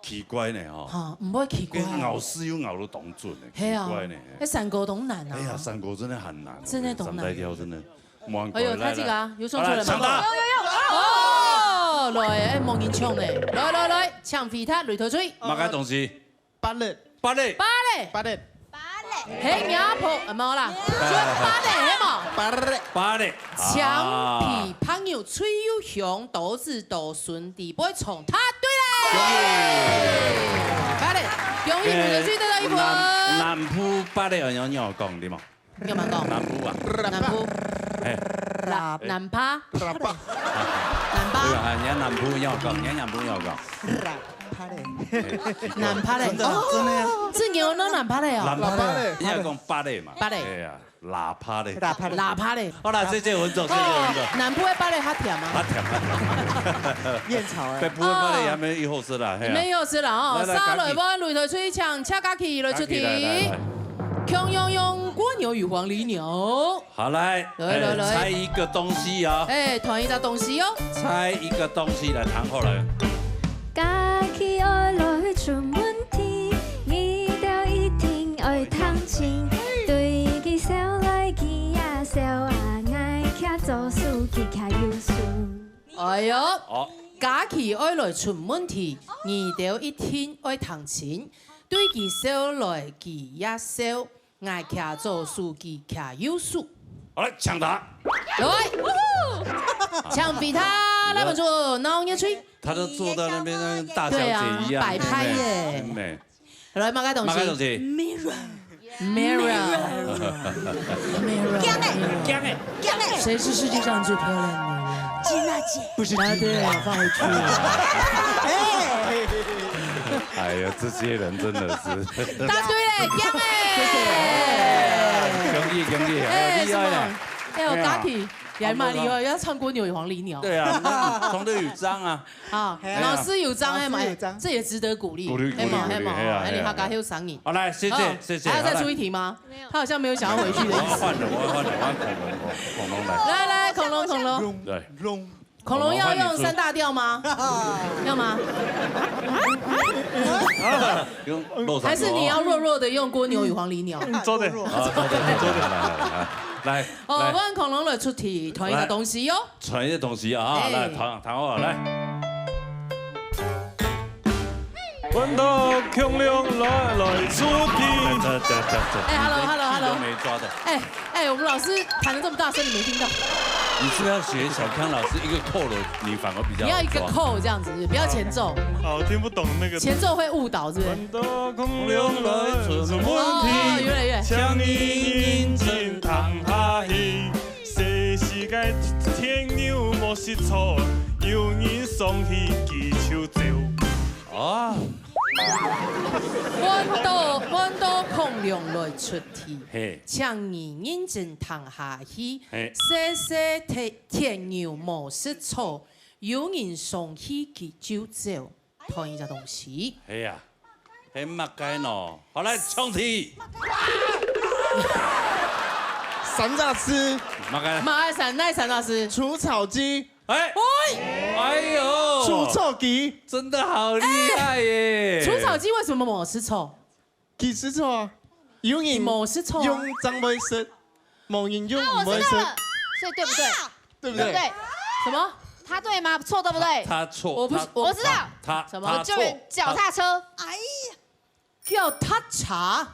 奇怪呢，吼。哈，毋會奇怪啊。跟咬字又咬到當準呢，嘿啊，奇怪呢。哎，山歌當難啊。哎呀，山歌真的很難，真的當難。三代調真的。哎呦，來，來。他這個啊，有送出來嗎？好，來，搶答。有，有，有。哦，來，哎，無人搶呢。來，來，來，搶飛踢，擂台吹。麼个東西？ 芭樂。芭樂。芭樂。芭樂。芭樂。嘿，娘婆，呃，無啦，就芭樂，嘿無？芭樂。芭樂。青皮白肉最有雄，多子多孫地背衝，答對咧！恭喜！芭樂，恭喜你們最得到一分。南，南部芭樂，你有，你有講對嗎？ 有無講？南部啊。南部。哎。南，南巴，南巴，南巴。對啊，人家男朋友講，人家男朋友講。南巴嘞。真的啊，真的啊。哦，是牛肉南巴嘞哦。南巴嘞。人家講芭蕾嘛。芭蕾。對啊，喇叭嘞。喇叭嘞。喇叭嘞。好啦，謝謝文總，謝謝文總。哦，南部的芭蕾較甜嗎？較甜，較甜。燕巢欸。北部的芭蕾也沒有好吃啦，嘿啊。沒有好吃啦哦。來，來，沙雷波擂台吹搶，恰嘎奇來出題。嘎奇，來，來，來。共樣用蝸牛與黃鸝鳥。 好，來，來，來，來。猜一個東西啊。欸，揣一隻東西哦。猜一個東西來，聽好了。假期愛來出門去，你兜一定愛聽清。對佢笑來佢也笑啊，𠊎徛做書記徛有數。哎喲，哦。假期愛來出門去，你兜一定愛聽清。對佢笑來佢也笑， 𠊎徛做書記徛有數。好，來，搶答。來，搶答，來，文總，鬧熱吹。她都坐在那邊，跟大小姐一樣，對啊，擺拍耶。很美。來，麼个東西？麼个東西？Mirror。Mirror。驚欸，驚欸，驚欸。誰是世界上最漂亮的女人？金娜姐。不是，答對了，放回去。哎呀，這些人真的是。答對了，驚欸！恭喜恭喜，哎，欸，厲害了。什麼？哎，我答題，你還蠻厲害，要唱蝸牛與黃鸝鳥。對啊，那從頭有章啊。啊，哎呀，老師有章，哎嘛，老師有章。這也值得鼓勵，鼓勵，鼓勵，哎嘛，鼓勵，哎嘛，哎呀，哎，你還敢有聲音。好，來，謝謝，好，謝謝，還要再出一題嗎？好，來。沒有。他好像沒有想要回去的意思。我要換了，我要換了，我要恐龍，恐龍來。來，來，恐龍，恐龍。對。 恐龍要用三大調嗎？要嗎？用肉肠頭哦。還是你要弱弱的用蝸牛與黃鸝鳥？嗯，做得。啊，做得，做得，來，來，來，來。哦，來。換恐龍來出題，揣一個東西喲。來，揣一個東西啊，哎。來，聽，聽好啊，來。換到恐龍來，來出題。來，來，來，來。哎，hello，hello，hello。都沒抓到。哎， 哎，我們老師彈得這麼大聲，你沒聽到？你是不是要學小康老師一個扣了，你反而比較好抓？你要一個扣這樣子，不要前奏。好，聽不懂那個。前奏會誤導，是不是？哦，哦，有了，有了。請你認真聽下去，細細个鐵牛無食草，有人上去佢就走。哦。換到，換到恐龍來出題。 嘿。請你認真聽下去。嘿。細細鐵，鐵牛無食草，有人上去佢就走。揣一隻東西。嘿呀，係麼个喏？好，來，重題。三隻字。麼个？麼个三，哪三隻字？除草機。哎。喂。哎喲。除草機。真的好厲害耶。除草機為什麼無食草？ 佢食草啊，有人佢無食草啊。用正會食，無人用啊，我知道了，毋會食，所以對不對？對不對？對不對？什麼？他對嗎？錯對不對？他，他錯，我不是，他，我知道。他，什麼？他錯，我救援脚踏车。他，哎呀，腳踏車。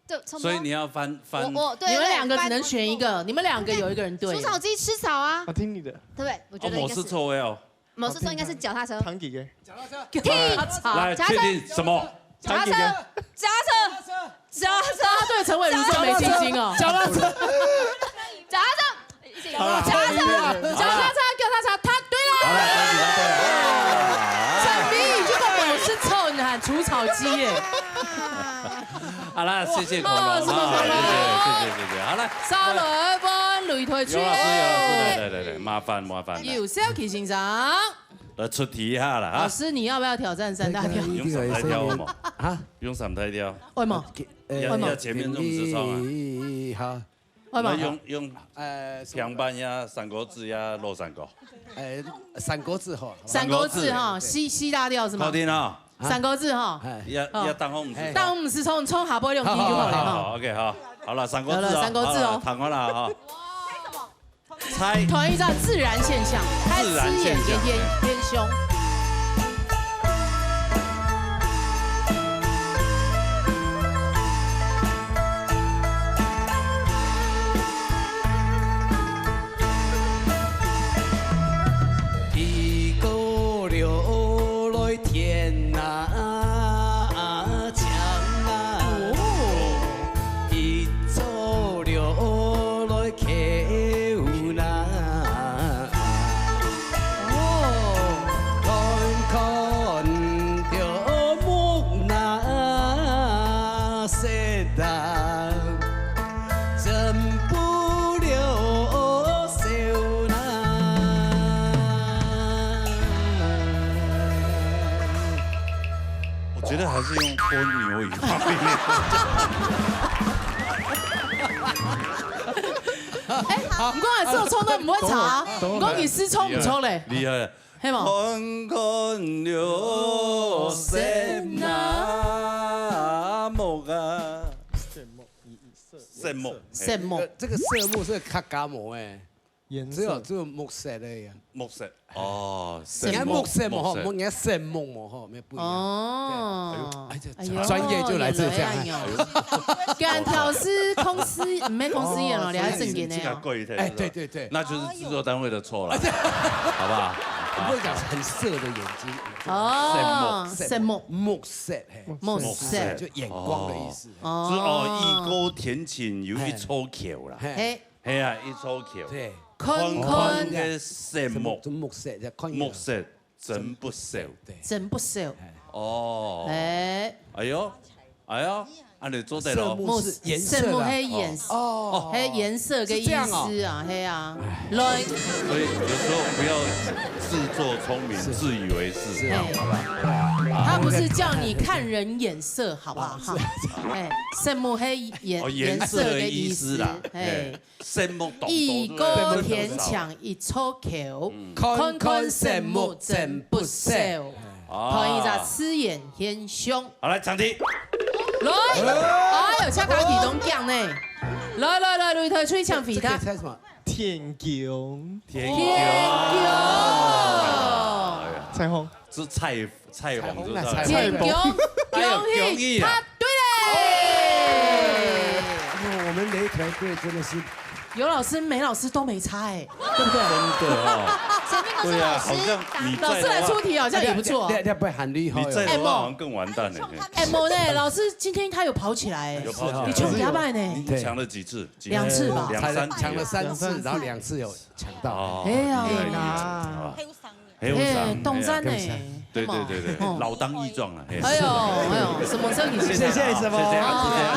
對，差不多。所以你要翻，翻。我，我，對，你們兩個只能選一個，對，翻，你們兩個有一個人對了。除草機吃草啊。啊，聽你的。對不對？我覺得應該是。哦，我是錯的哦。 無，是說應該是腳踏車。彈幾个？腳踏車。來，腳踏車。確定什麼？腳踏車，腳踏車，腳踏車。大家對陳偉如這麼沒信心哦。腳踏車。腳踏車，一起。好了，腳踏車，腳踏車，腳踏車，答對了。好了，恭喜答對了。啊。陳明宇這個不是臭男，除草機耶。好了，謝謝恐龍啊，哦，什麼恐龍？謝謝，謝謝，謝謝。好了。沙倫問擂台區。游老師，游老師，來，來，來，來，麻煩，麻煩，來。游少奇先生。 來出題一下啦，哈。老師，你要不要挑戰三大調？用三大調好無？啊？用三大調。為什麼？呃，要，為什麼？要前面用四川話。好。為什麼？那用，用，呃，什麼？涼拌呀，三國志呀，老三國。呃，三國志哈。三國志哈，對。四，四大調是嗎？好聽啊。三國志哈。哎。要，好。要當紅五十衝。哎。當紅五十衝，衝下背兩句就好了哈。好，好，好，OK，好。好了，三國志哦。好了，三國志哦。好了，聽好了哈。 猜。揣一隻自然現象，自然現象。開始演演演演凶。地溝流來天啊， 強啊，哦。一座樓來橋南。還是用蝸牛尾巴。哎，毋過還係有錯，毋會差。毋過你係錯毋錯咧，厲害。係無？看看綠色那木啊，色木，色木。這個色木係客家無欸。 顏色。只有，只有木色而已啊。木色。哦，色木，人家木色無吼，木色。人家色木無吼，沒有不一樣。哦。對。哎，這，哎喲，專業就來自這樣。有了，哎喲。敢挑事公司，毋係公司人哦，哦，你還正經的哦。這個過一下，哎，對，對，對。那就是製作單位的錯了，好不好？我們會講很色的眼睛。哦，色木。色木。木色，嘿。木色。就眼光的意思。哦。就是哦，異國天晴有一座橋啦。嘿。 係啊，一座橋。對。看看。看看个色木，就木色，就看一下。木色，真不少。對。真不少。哦。哎。哎喲，哎喲，恁樣做得咯。色木是顏色啦。木，色木係顏色，哦。係顏色个意思啊，係啊。來。所以有時候不要自作聰明，是。自以為是，是。好吧？他不是叫你看人眼色，好不好？哦，是。哈。哎，色木係顏，哦，顏色个意思啦。顏色个意思，哎。哎。 色木當多，異國天晴一座橋，嗯。看看色木真不少，啊。看一隻自然現象。好，來，唱題。來，哎喲，這个題當強呢。來，來，來，擂台吹搶回答。這可以猜什麼？天弓。天弓。天弓。哎呀，彩虹。是彩 彩虹，彩虹啊，知道吗？彩虹。天弓，哎呦，恭喜，恭喜啊！答對嘞！哦，我們擂台隊真的是，有老師沒老師都沒差欸，對不對？真的哦。對啊，好像你在的話，老師來出題好像也不錯。你，你，你，你不會很厲害哦。你在的話好像更完蛋了。哎，無呢，老師今天他有跑起來欸，有跑起來。你搶幾擺呢？你搶了幾次？幾次？兩次吧。兩三次。搶了三次，然後兩次有搶到。哦，哎呀，厲害，厲害。啊。 很有賞呢。很有賞，嘿，當讚呢。嘿啊，對，對，對，對，哦。老當益壯了，嘿。哎喲，哎喲，什麼時候你現在，謝謝，謝謝，哦，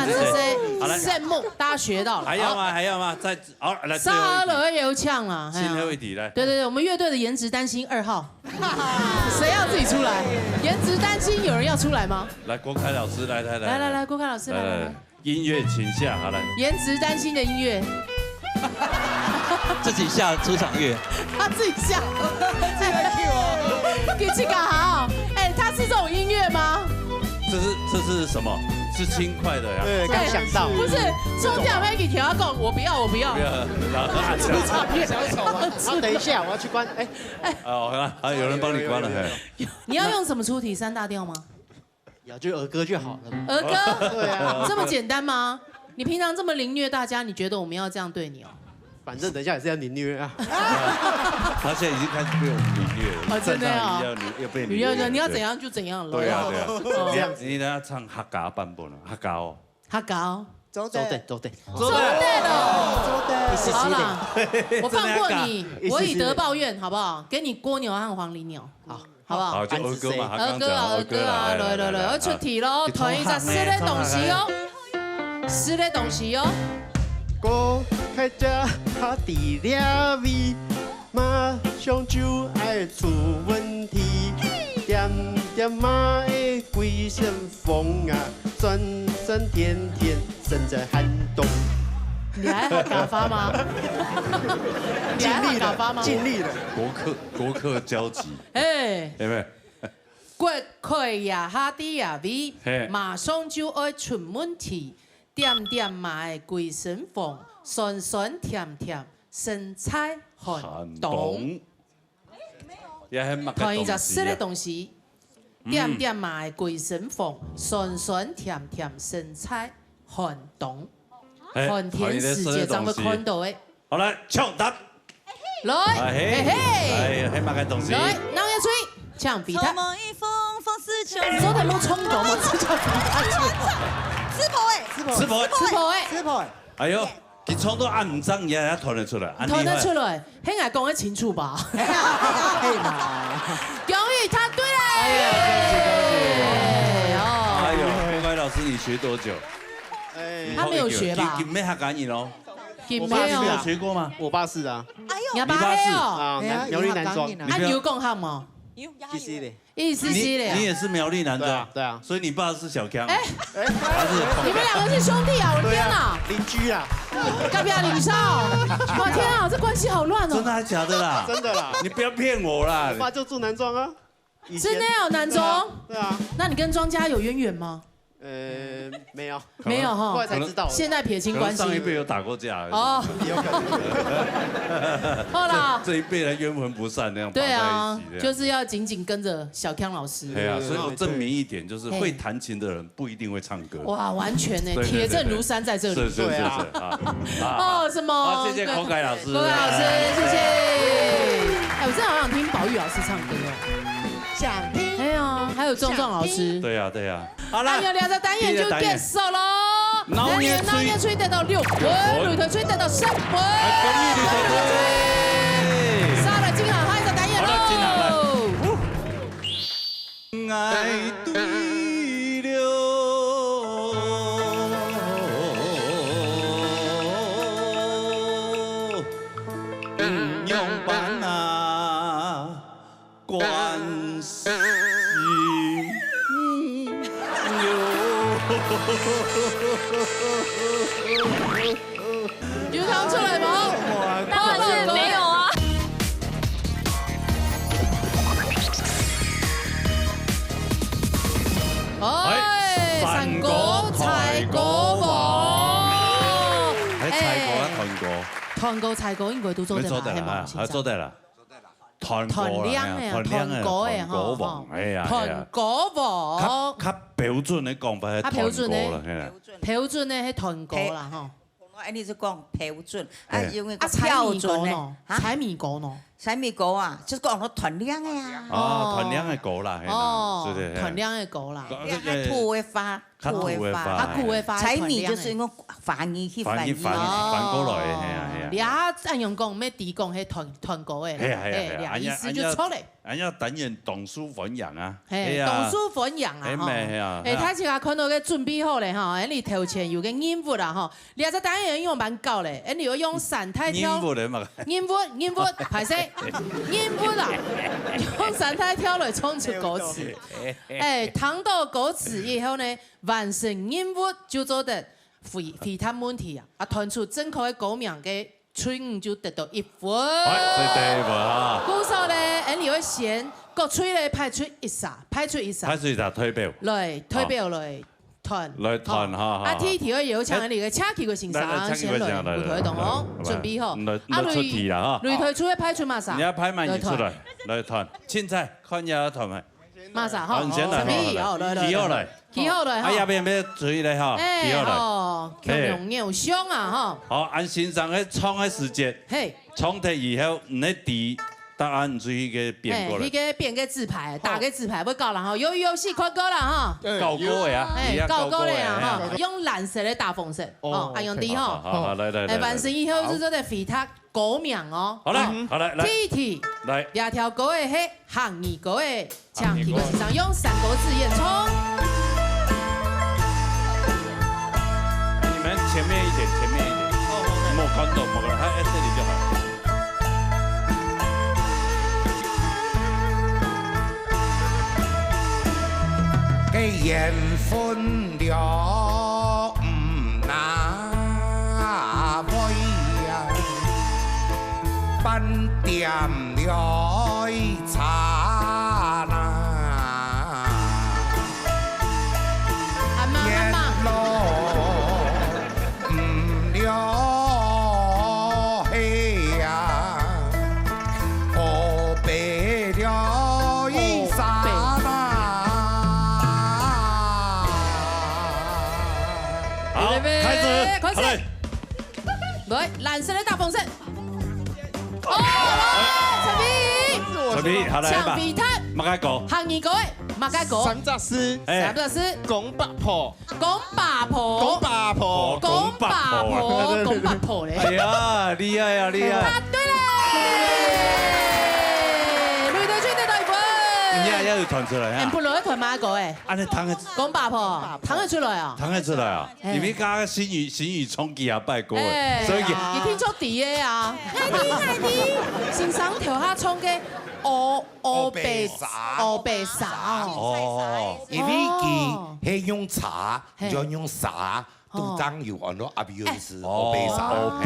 謝謝，謝謝。好，來。色木，大家學到了。還要嗎？好。還要嗎？再，好，來，最後一題。沙俄也有嗆了，嘿啊。最後一題，來。對，對，對，我們樂隊的顏值擔心二號。誰要自己出來？顏值擔心有人要出來嗎？來，國凱老師，來，來，來，來，來，來。來，來，國凱老師，來，來，來。來，來，來。 音樂請下，好，來。顏值擔心的音樂。自己下出場樂。他自己下。自己來cue哦。給自己好。哎，他是這種音樂嗎？這是，這是什麼？是輕快的呀。對，剛想到。不是，從這樣可以調到講，我不要，我不要。不要，然後出場樂。小丑嗎？好，等一下，我要去關。哎，哦，好了，好，有人幫你關了，有，有，有，有。嘿。你要用什麼出題？三大調嗎？ 有，就兒歌就好了嘛。兒歌？對啊。這麼簡單嗎？你平常這麼凌虐大家，你覺得我們要這樣對你哦？反正等一下也是要凌虐啊。他現在已經開始被我們凌虐了，哦，真的哦。站上一定要凌，要被凌虐了，你要，你要怎樣就怎樣了。對啊，對啊。哦。你要，你等下唱客家版本了，客家哦。客家哦。做得，做得。做得了。做得。好啦，我放過你，真的要改。我以德報怨，好不好？給你蝸牛和黃鸝鳥。好。 好不好？好，就兒歌嘛，他剛剛講兒歌啊，兒歌啊，兒歌啊，來，來，來，來，來，來。要出題咯，你同行呢，同行呢。彈一隻色个東西哦。色个東西哦。哥，開車下底這位，馬上就愛出問題。點點馬的歸身風啊，酸酸甜甜，身在寒冬。你還好打發嗎？你還好打發嗎？盡力了，盡力了。國客，國客交集。哎。有沒有？ 國凱也下底也位，嘿。馬上就愛出問題，點點馬的歸身風，酸酸甜甜，身在寒冬。寒冬。也係麼个東西啊？彈一隻色个東西，嗯。點點馬的歸身風，酸酸甜甜，身在寒冬。 哎，寒天時節正會看到个。好，來，搶答。來，啊，嘿，嘿，嘿。哎，係麼个東西？來，拿起來，請回答。做麼个風，風似秋。做得莫衝動嘛，這叫回答。吃婆欸，吃婆欸，吃婆欸。吃婆欸。哎喲，佢衝到恁毋正，也，也彈得出來，恁厲害。彈得出來。 係𠊎講个清楚吧？可以啦。恭喜答對了！哎呀，恭喜，恭喜！哎喲，國凱老師，你學多久？哎。他沒有學吧？你，你，你沒客家人哦？佢沒有。你沒有學過嗎？我爸是啊。哎喲。你阿爸係哦？你爸是？啊，哎呀，苗栗南庄。啊，你有講客無？一四四咧。一四四咧。你，你也是苗栗男的啊？对啊，对啊。所以你爸是小强啊？哎，还是同你们两个是兄弟啊？我的天哪！对啊，邻居啊。隔壁鄰舍哦。哇，天啊，这关系好乱哦。真的还假的啦？真的啦。你不要骗我啦。我爸就住南庄啊。以前真的哦，南庄？对啊，对啊。那你跟庄家有渊源吗？呃，没有。没有哈。后来才知道的。现在撇清关系。可能上一辈有打过架。哦。有可能。好啦。这，这一辈人冤魂不散那样，对啊，绑在一起这样。就是要紧紧跟着小强老师。哎呀，所以我证明一点，就是会弹琴的人不一定会唱歌。哇，完全呢，对，对，铁证如山在这里。对，对。是，是，是，对啊。是，啊，啊，哦，什么？好，谢谢国凯老师。国凯老师，谢谢。哎，我真的好想听宝玉老师唱歌哦。想听。哎呀，还有壮壮老师。想听。对呀，对呀。好了，哎呀，两个单元就结束咯。第一个单元。闹热吹。闹热吹得到六分，擂台吹得到三分。哎，恭喜擂台吹。杀了金海海的单元好了，金海海。喽。 爱对了，嗯，仰般啊，关心哟。有唱出来吗？当然是没有啊。哎，哎，山歌，山歌，菜歌王。菜歌啊，哎，团歌。团歌、菜歌应该都做得吧？没做得啦，还蛮，还做得啦。 团歌啦，团量的，哎呀，团量的，团歌的吼，团歌王，哎呀，哎呀。团歌王。较，较标准的讲法是团歌啦，较标准的，嘿啦。标准的是团歌啦，吼。哎，你是讲标准，啊，嘿。因为啊，彩米歌呢？标准的，啊？彩米歌呢？彩米歌啊，就是讲团量的啊。哦，哦。团量的歌啦，嘿啦，哦，是不是？嘿。团量的歌啦。啊，这个 土话，土话。啊，土话。彩米就是用华语去翻译。翻译，翻译，哦。翻过来，嘿啊，嘿啊。你啊，恁样讲，要提供迄团，团购个啦，嘿啊，嘿啊，嘿啊，嘿啊，意思就错了。俺要，俺要，俺要单元懂书分养啊，嘿，嘿啊。懂书分养啊，嘿，吼。嘿啊，哎，嘿啊。大家看到个准备好了哈，哎，你头前有个任务啦哈，你这单元用蛮高嘞，哎，你要用三台跳。任务的嘛。任务，任务，歹势，任务啦，用三台跳来唱出歌词。 哎，聽到歌詞以後呢，完成任務就做得回，回答問題啊！啊，彈出正確个歌名个隊伍就得到一分。哎，這第一分啊。故所呢，俺有个先各隊呢派出一儕，派出一儕。派出一儕代表。來，代表來彈。來彈哈，哦，哈，啊，哈。第一題个有請俺个車隊个先生，來，來，車隊个先生，先來，來，來，舞台當中，來，來，準備好。來，啊，來出題啦，哈。擂台出个派出麼儕？你要派滿一出來，來彈。來彈。凊彩，看你要彈無？ 麼儕吼？好，你先來，準備，好，來，來，來。記好來。記好來，吼。啊，這邊要注意咧，吼，哎，記好來。吼，哎。共樣偶像啊，吼。好，恁先生个唱个時節，嘿。唱忒以後，你愛知答案，你就去該變過來。嘿，去該變个紙牌，打个紙牌，會搞啦，吼。魷魚遊戲，看過啦，吼。哎，搞過个啊，哎，你也搞過个啊，搞過个啊，吼。嘿。用藍色个大紅色，哦，哦，啊，用的，吼。好，好，好，來，來，哎，來，來。完成以後，就做得回答 歌名哦。好了，嗯。好了，來。第一題，來。這條歌个係客語歌个，請提供先生用三個字演唱。你們前面一點，前面一點。哦，OK。莫看到，莫看到，哎，哎，這裡就好。 个緣分了毋那會啊，半點了差那。阿媽，阿媽。 毋了係啊，烏白了一儕啦。好，預備，開始，開始。好嘞。來，藍色个大紅色。哦，來，陳明。陳明，好，來吧。請回答。麼个歌？客語歌个，麼个歌？三隻字。哎。三隻字。公八婆。 公八婆。公八婆。公八婆，公八婆。公八婆咧。哎呀，厲害啊，厲害。答對了。擂台吹得到一分。你也要有彈出來啊。哎，本來愛彈麼个歌誒？恁樣彈个，公爸婆，彈得出來啊？彈得出來啊？哎。因為剛剛新宇，新宇唱幾下擺歌誒，哎，所以佢，佢聽著知个啊。𠊎知，𠊎知。先生頭下唱个烏，烏白沙，烏白沙哦。哦。因為佢係用茶，嘿。就用沙。 都當有安到押韻字，哦，烏白沙，烏白，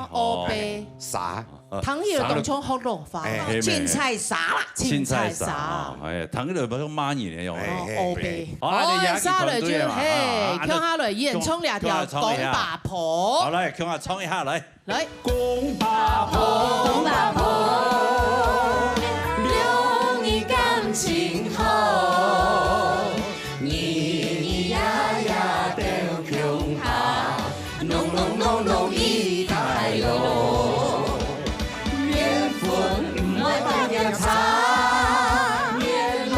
哦，烏白。沙。聽起來當像學老話。哎，係咩？凊彩沙啦。凊彩沙。凊彩沙，哦，哎，聽起來像罵人个樣。哎，哦，烏白。好，哦，恁樣也係團隊嘛，沙來就，嘿，啊，共下來演唱這條《公爸婆》。好，來，共下唱一下，來。來。公爸婆，公爸婆，兩人感情好。 日日夜夜鬥共下，濃濃濃濃意大利。麵粉毋會放鹽茶，麵礱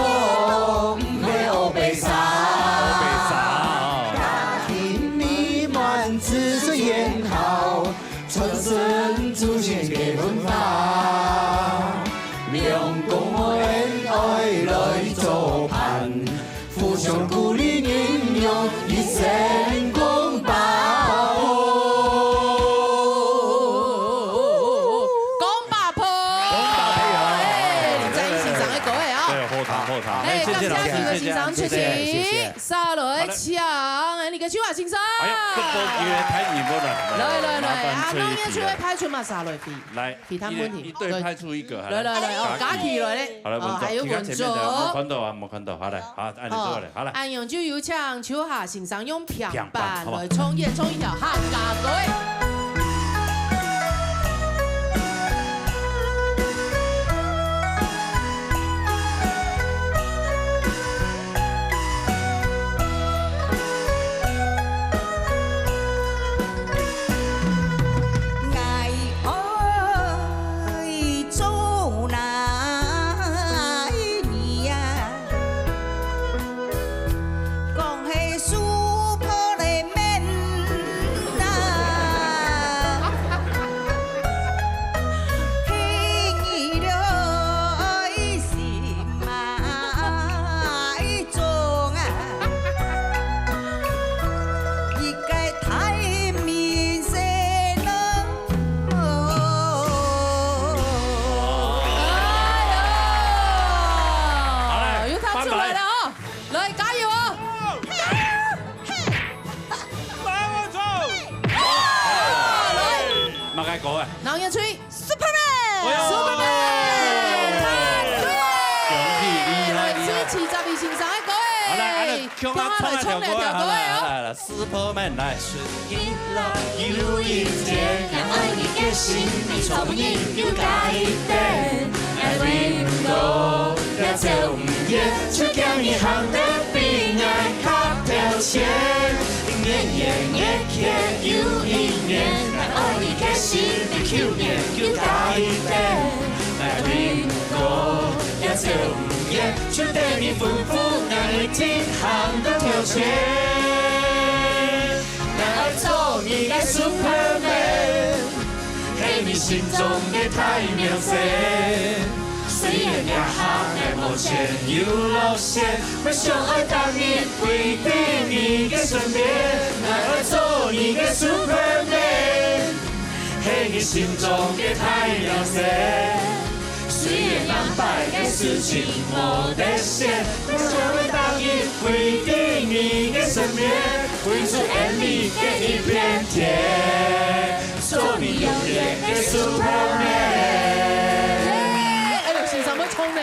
毋會烏白沙。烏白沙哦。家庭美滿知識言好，傳承祖先个文化。兩公婆恩愛來做伴， 互相鼓勵，人用一生公爸婆。公爸婆。公爸婆。哎，林正英先生个歌个哦。對，好聽，好聽。哎，哎，謝謝老師，感謝徐偉先生出席。謝謝，謝謝。沙來請，哎，你个秋華先生。哎喲，這波機會太難了。來，來，來，麻煩啊，那我們就會派出嘛，沙來飛。來，其他問題。一，一隊派出一個，來，來，來，哦，嘉琪來咧。好，來，哦，文總，還有文總。你看前面的，沒看到啊，沒看到。好，來，好，恁樣過來，好，來。恁樣就有請秋華先生用平板來唱，演唱一條客家歌。哎喲，好嘞，又彈出來了哦，拜拜。來，加油哦！來，我走！來，麼个歌啊？老年吹。 Superman！哎喲！Superman！恭喜厲害，厲害！來，徐七十二先生个歌誒，好，來，來，共下來唱這條歌誒，好，來，來，來，Superman，來。耶！哎喲，先生會唱呢，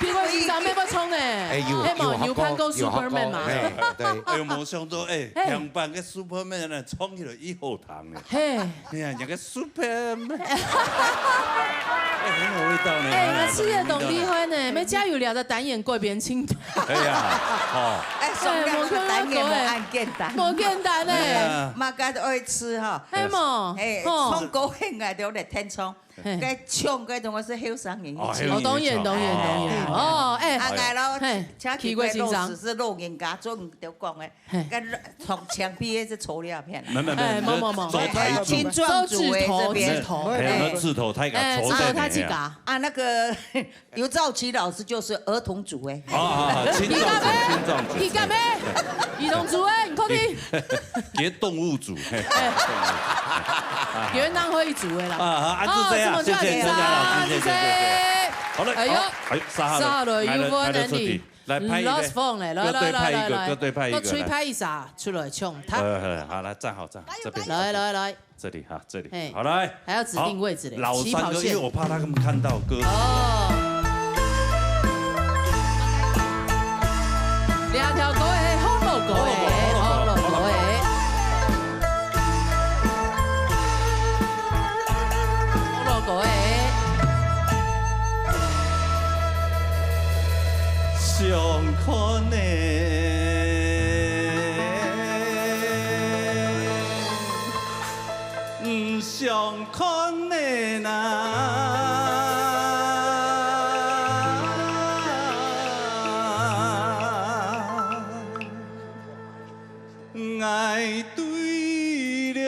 邊個先生乜會唱呢？哎，有，係無？有，有看過，有看過，Superman嘛？哎，對。哎喲，無想到，哎，哎。兩班个Superman呢，唱起來異好聽呢。嘿。哎呀，那個Superman，哎，很有味道呢。哎，那七月當厲害呢，乜加油了个單元改編清楚。哎呀，哦。哎，上兩个單元無恁簡單。無簡單呢。哎呀。麼个都愛試哈。係無？哎，吼。唱歌很愛就來聽唱。 嘿。該唱該種个係後生人去唱。哦，後生人去唱。哦，當然，當然，當然。哦。哦，哎。啊，𠊎咯，嘿。請奇怪先生。老師是老人家，做毋得講的，嘿。跟從牆壁的是粗料片。沒，沒，沒，哎，沒，沒，沒。這是做台柱。青壯族的這邊。做字頭，字頭。嘿，那字頭，他一个哎，字頭，他一个。啊，那個劉兆奇老師就是兒童組的。啊，啊，啊，青壯族，青壯族。你敢咩？兒童組的，你確定？別動物組，嘿。哎。別人會一組的啦。啊，啊，啊，就這樣，哦，謝謝陳家老師，謝謝，謝謝。好了，哎喲，好，哎，續下來，續下來，來，有問題。來，來，出題。 來，派一个。Lost phone咧，來，各隊派一个，來，來，來，各隊派一个，各隊派一下出來搶答。呃，好，來，站好，站好，這邊。來，來，來。這裡哈，這裡。嘿。好，來。還要指定位置咧，好，老三个，起跑線。因為我怕他們看到歌。哦。兩條歌誒，好老歌誒，好老歌誒。 好老歌誒。想看呢，毋想看呢啦。 𠊎對了，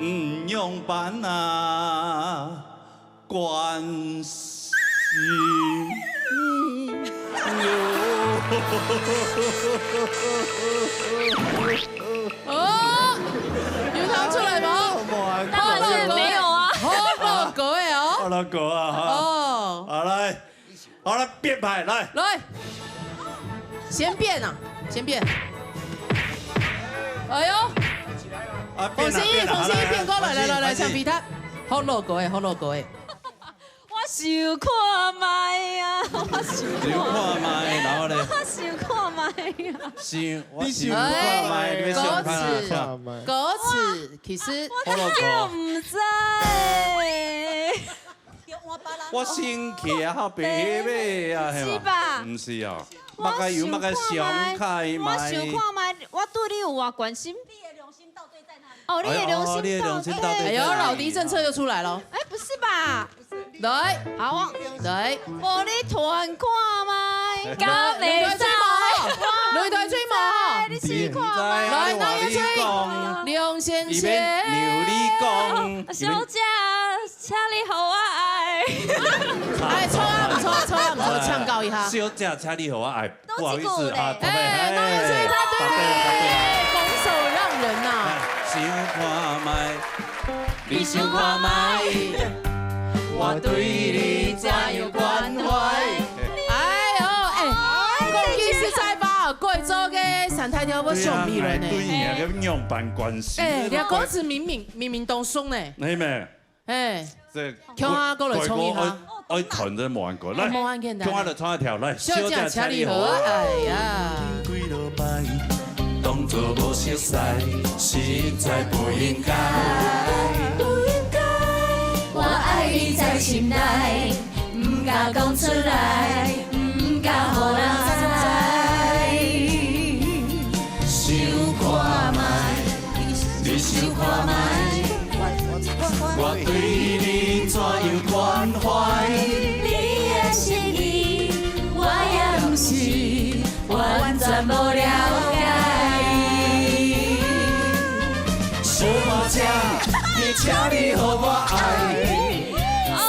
毋樣辦啊，關心喲。哦，有唱出來無？當然是沒有啊。好老歌誒哦。好老歌啊，哈。哦。好，來。 好了，變牌，來。來。先變啊，先變。哎喲。啊，變啊，放心，放心，變啊，來，來，變過來，來，來，來，來，來，來，來，來，橡皮擦。好老歌誒，好老歌誒。我想看覓啊，我想看覓，然後呢？我想看覓啊。想，我想看覓，你們想看啊？哎，歌詞，歌詞，其實我真的毋知。 我生氣啊，好白白啊，係嘛？是吧？毋是哦，我麼个有麼个想看覓，我想看覓，我對你有偌關心？哦，你的良心到底在哪裡？哎喲，你的良心到底在哪裡？哎喲，老迪政策又出來了。哎，不是吧？來，好啊。來。無你傳看覓，敢會使？兩台水無？兩台水無？你試看覓。來，兩台水。良心先。小姐， 請你予我愛。哎，唱啊毋錯，唱啊毋錯，唱高一下。小姐，請你予我愛。不好意思啊，哎，那個是他對，答對，答對。拱手讓人吶。哎，想看覓，你想看覓，我對你怎樣關懷？哎喲，哎，講句實在話，過早个三大調我上迷人呢。對呀，對呀，該仰般關心？哎，你看歌詞明明明明當鬆呢。係咩？ 哎，這共下過來唱一下。愛，愛彈這無恁過。來，哎，無恁簡單。共下來唱一條，來，小姐，請你予我愛啊。幾若擺，當作無熟似，實在不應該。不應該，我愛你在心內，毋敢講出來，毋敢予人知。想看覓，你想看覓， 我對你怎樣關懷？你的心意，我也毋是完全無了解。小姐，你請你予我愛。小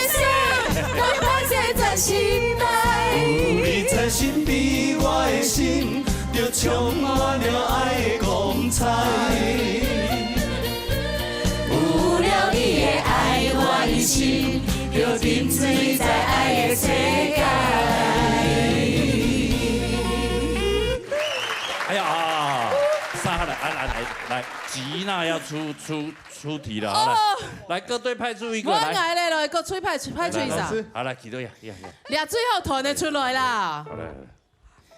姐，你歹勢在心內。有你在身邊，我的心就充滿了愛的光彩。 有了你的愛，我一生就沉醉在愛的世界。哎呀，殺了！來來來來，吉娜要出出出題了，好了，哦。來，各隊派出一個來。我來了，來，各隊派派出一個。來，來，來，好，來，吉娜呀呀呀。這最好彈得出來啦。好，來，來。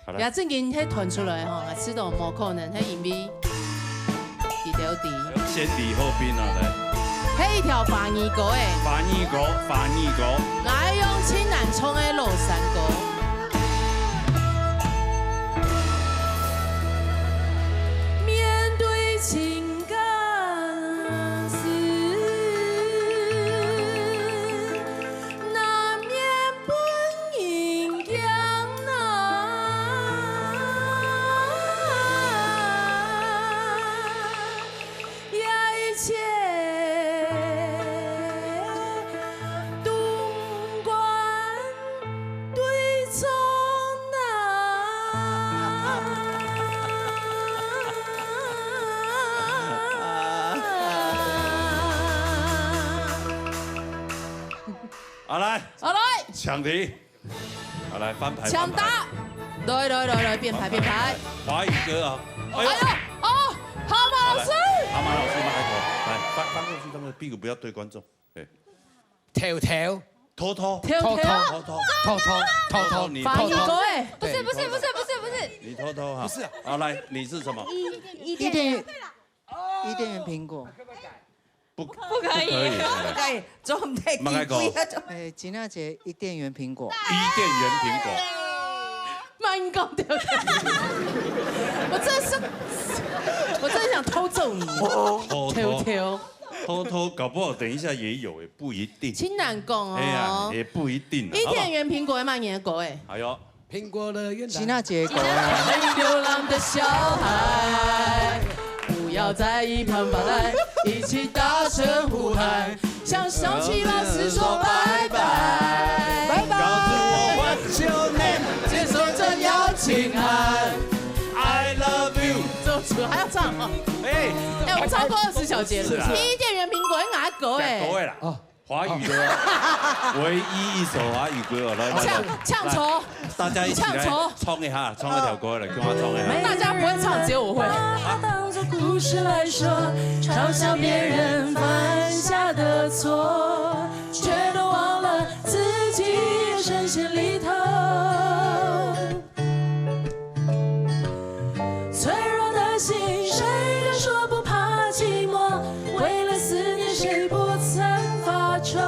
好了。也正經，該彈出來吼，也知道無可能，該因為佢兜知。先禮後兵啊，來。該一條華語歌誒。華語歌，華語歌。𠊎用盡難唱个老山歌。面對情感時，好，來，好，來。搶題。好，來，翻牌，搶答。翻牌。來，來，來，來，變牌，變牌。華語歌啊。哎呦，哎呦，哦，蛤蟆老師。好，來，蛤蟆老師，慢慢走。來，翻，翻過去，翻過去，屁股不要對觀眾。對。偷偷。偷偷。偷偷。偷偷。偷偷，偷偷，你偷偷。華語歌欸。不是，不是，不是，不是，不是。你偷偷哈。不是啊。好，來，你是什麼？伊，伊甸園。伊甸園蘋果。不，不可以。不可以。不可以，做毋得，慢慢講。哎，羿娜姐，伊甸園蘋果。伊甸園蘋果。慢講，對不對？我真是，我真的想偷揍你。偷偷。偷偷。偷偷，搞不好等一下也有欸，不一定。真難講哦。哎呀，也不一定啊，伊甸園蘋果係麼人个歌欸？好不好？哎呦。蘋果樂園。羿娜姐个歌啊。流浪的小孩，不要在一旁發呆，一起大聲呼喊，向小七老師說拜拜。拜拜。告诉我 what's your name，接受这邀请函。I love you。怎么还要唱哦？哎。哎，我超过二十小节了，是啊。伊甸園蘋果，你哪个歌欸？改歌的啦。哦。 華語歌啊，唯一一首華語歌啊，來，來，來，搶，搶頭。來，大家一起來搶頭。衝一下，衝一條歌來，跟我衝一下。大家不會唱，只有我會。把它當作故事來說，嘲笑別人犯下的錯，卻都忘了自己深陷裡頭。 脆弱的心，誰敢說不怕寂寞？為了思念，誰不曾發愁？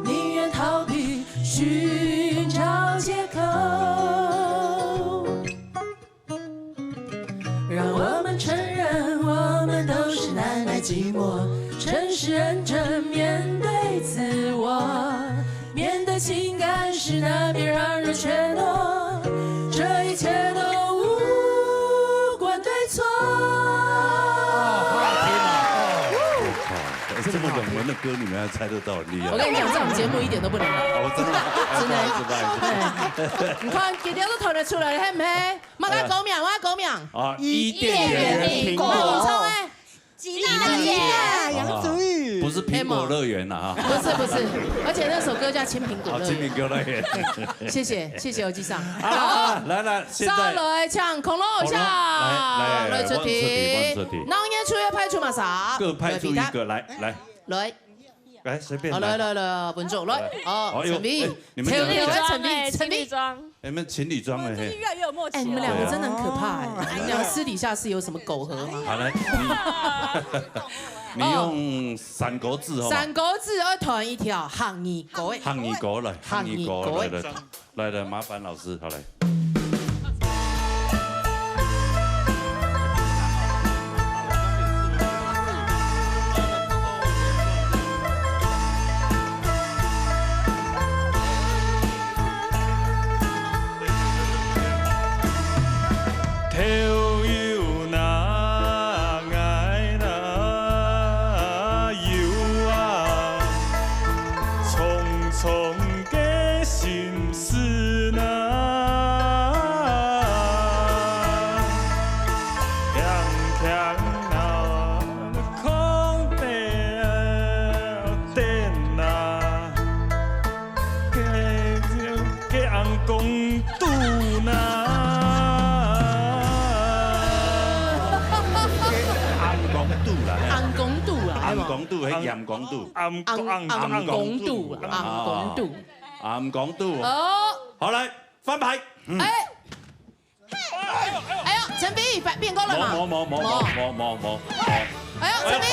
寧願逃避，尋找藉口。讓我們承認，我們都是難耐寂寞，誠實認真面對自我。 面對情感時，難免讓人怯懦，這一切都無關對錯。好好聽哦。哇，這麼冷門的歌，你們還猜得到，很厲害。我跟你講，這種節目一點都不冷門。哦，真的嗎？真的。不好意思，不好意思。哎，你看，今天都聽得出來，係毋係？麼个歌名，麼个歌名。啊，伊甸園蘋果。那你唱欸。 羿娜姐。啊，楊祖玉。不是蘋果樂園啦，哈。不是，不是，而且那首歌叫《青蘋果樂園》。啊，青蘋果樂園。謝謝，謝謝歐吉桑。啊，啊，來，來，現在再來搶孔老師。孔老，來，來，來，來出題。換出題，換出題。鬧熱處愛派出麼儕？各派出一個，來，來。來。來，隨便來。好，來，來，來，文總，來。來。哦，哎呦，陳明。哎，你們兩個。陳明，陳明，陳明。情侶裝欸，情侶裝。你們情侶裝欸，嘿。最近越來越有默契了。哎，你們兩個真的很可怕欸，你們兩個私底下是有什麼苟合嗎？好，來，你，你用三個字，好嗎？三個字要彈一條客語歌欸。客語歌來，客語歌來，客語歌欸。來，來，來，麻煩老師，好，來。 頭油哪，𠊎哪油啊，匆匆个心事哪，輕輕哪，空白等哪。 个，个紅光肚哪。紅光肚啦，嘿。紅光肚啦，紅光肚，嘿，紅光肚。紅光肚。紅，紅，紅光肚啦，紅光肚。紅光肚。哦。好，來，翻牌。嗯。哎。 哎喲，陳飛，變，變過了嘛？無，無，無。哎喲，陳飛，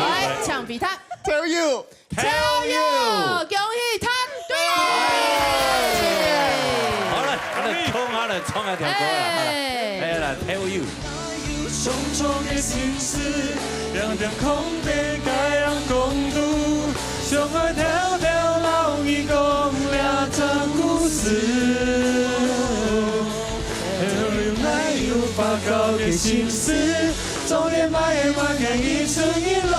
來，搶飛踢。Tell you。Tell you，恭喜踢對。好了，好了，衝啊了，衝啊，跳過了，好了。哎。哎，來，tell you。 重重个心事，恬恬空白个紅光肚，想愛偷偷摎你講這段故事。偷偷𠊎有發高个心事，總也莫莫驚一出一落。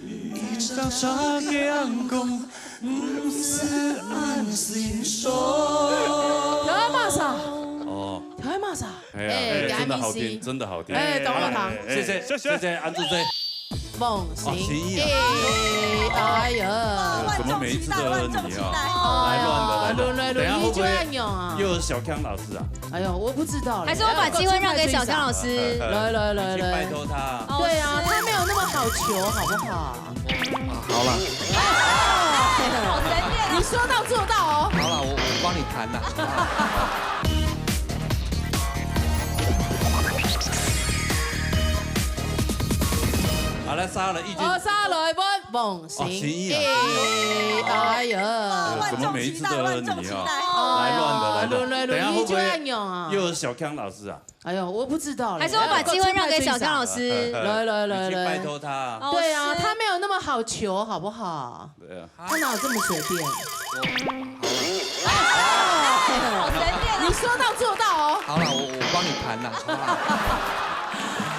一張沙个紅光，毋使恁心酸。調麼儕？哦。調麼儕？哎呀，哎，哎，真的好聽，哎，真的好聽。哎，懂了，懂。哎，哎，謝謝，謝謝。謝謝安志飛。王心。哦，心怡啊。哎，哎呀。怎么每一次都有你啊？来乱的，来乱的。等一下会不会又有小康老师啊？哎呦，我不知道了。还是我把机会让给小康老师？来，来，来，来。拜托他。对啊，他没有那么好求，好不好？好了。你说到做到哦。好了，我，我帮你谈了。好，来，杀了，义军。哦，杀了，一波，王心。哦，心怡啊，心怡啊。哎，哎呀。怎么每一次都有你啊？来乱的，来乱的。等一下会不会又有小康老师啊？哎呦，我不知道了。还是我把机会让给小康老师？来，来，来，来。你去拜托他。对啊，他没有那么好求，好不好？对啊。他哪有这么随便？你说到做到哦。好了，我，我帮你谈了，好不好？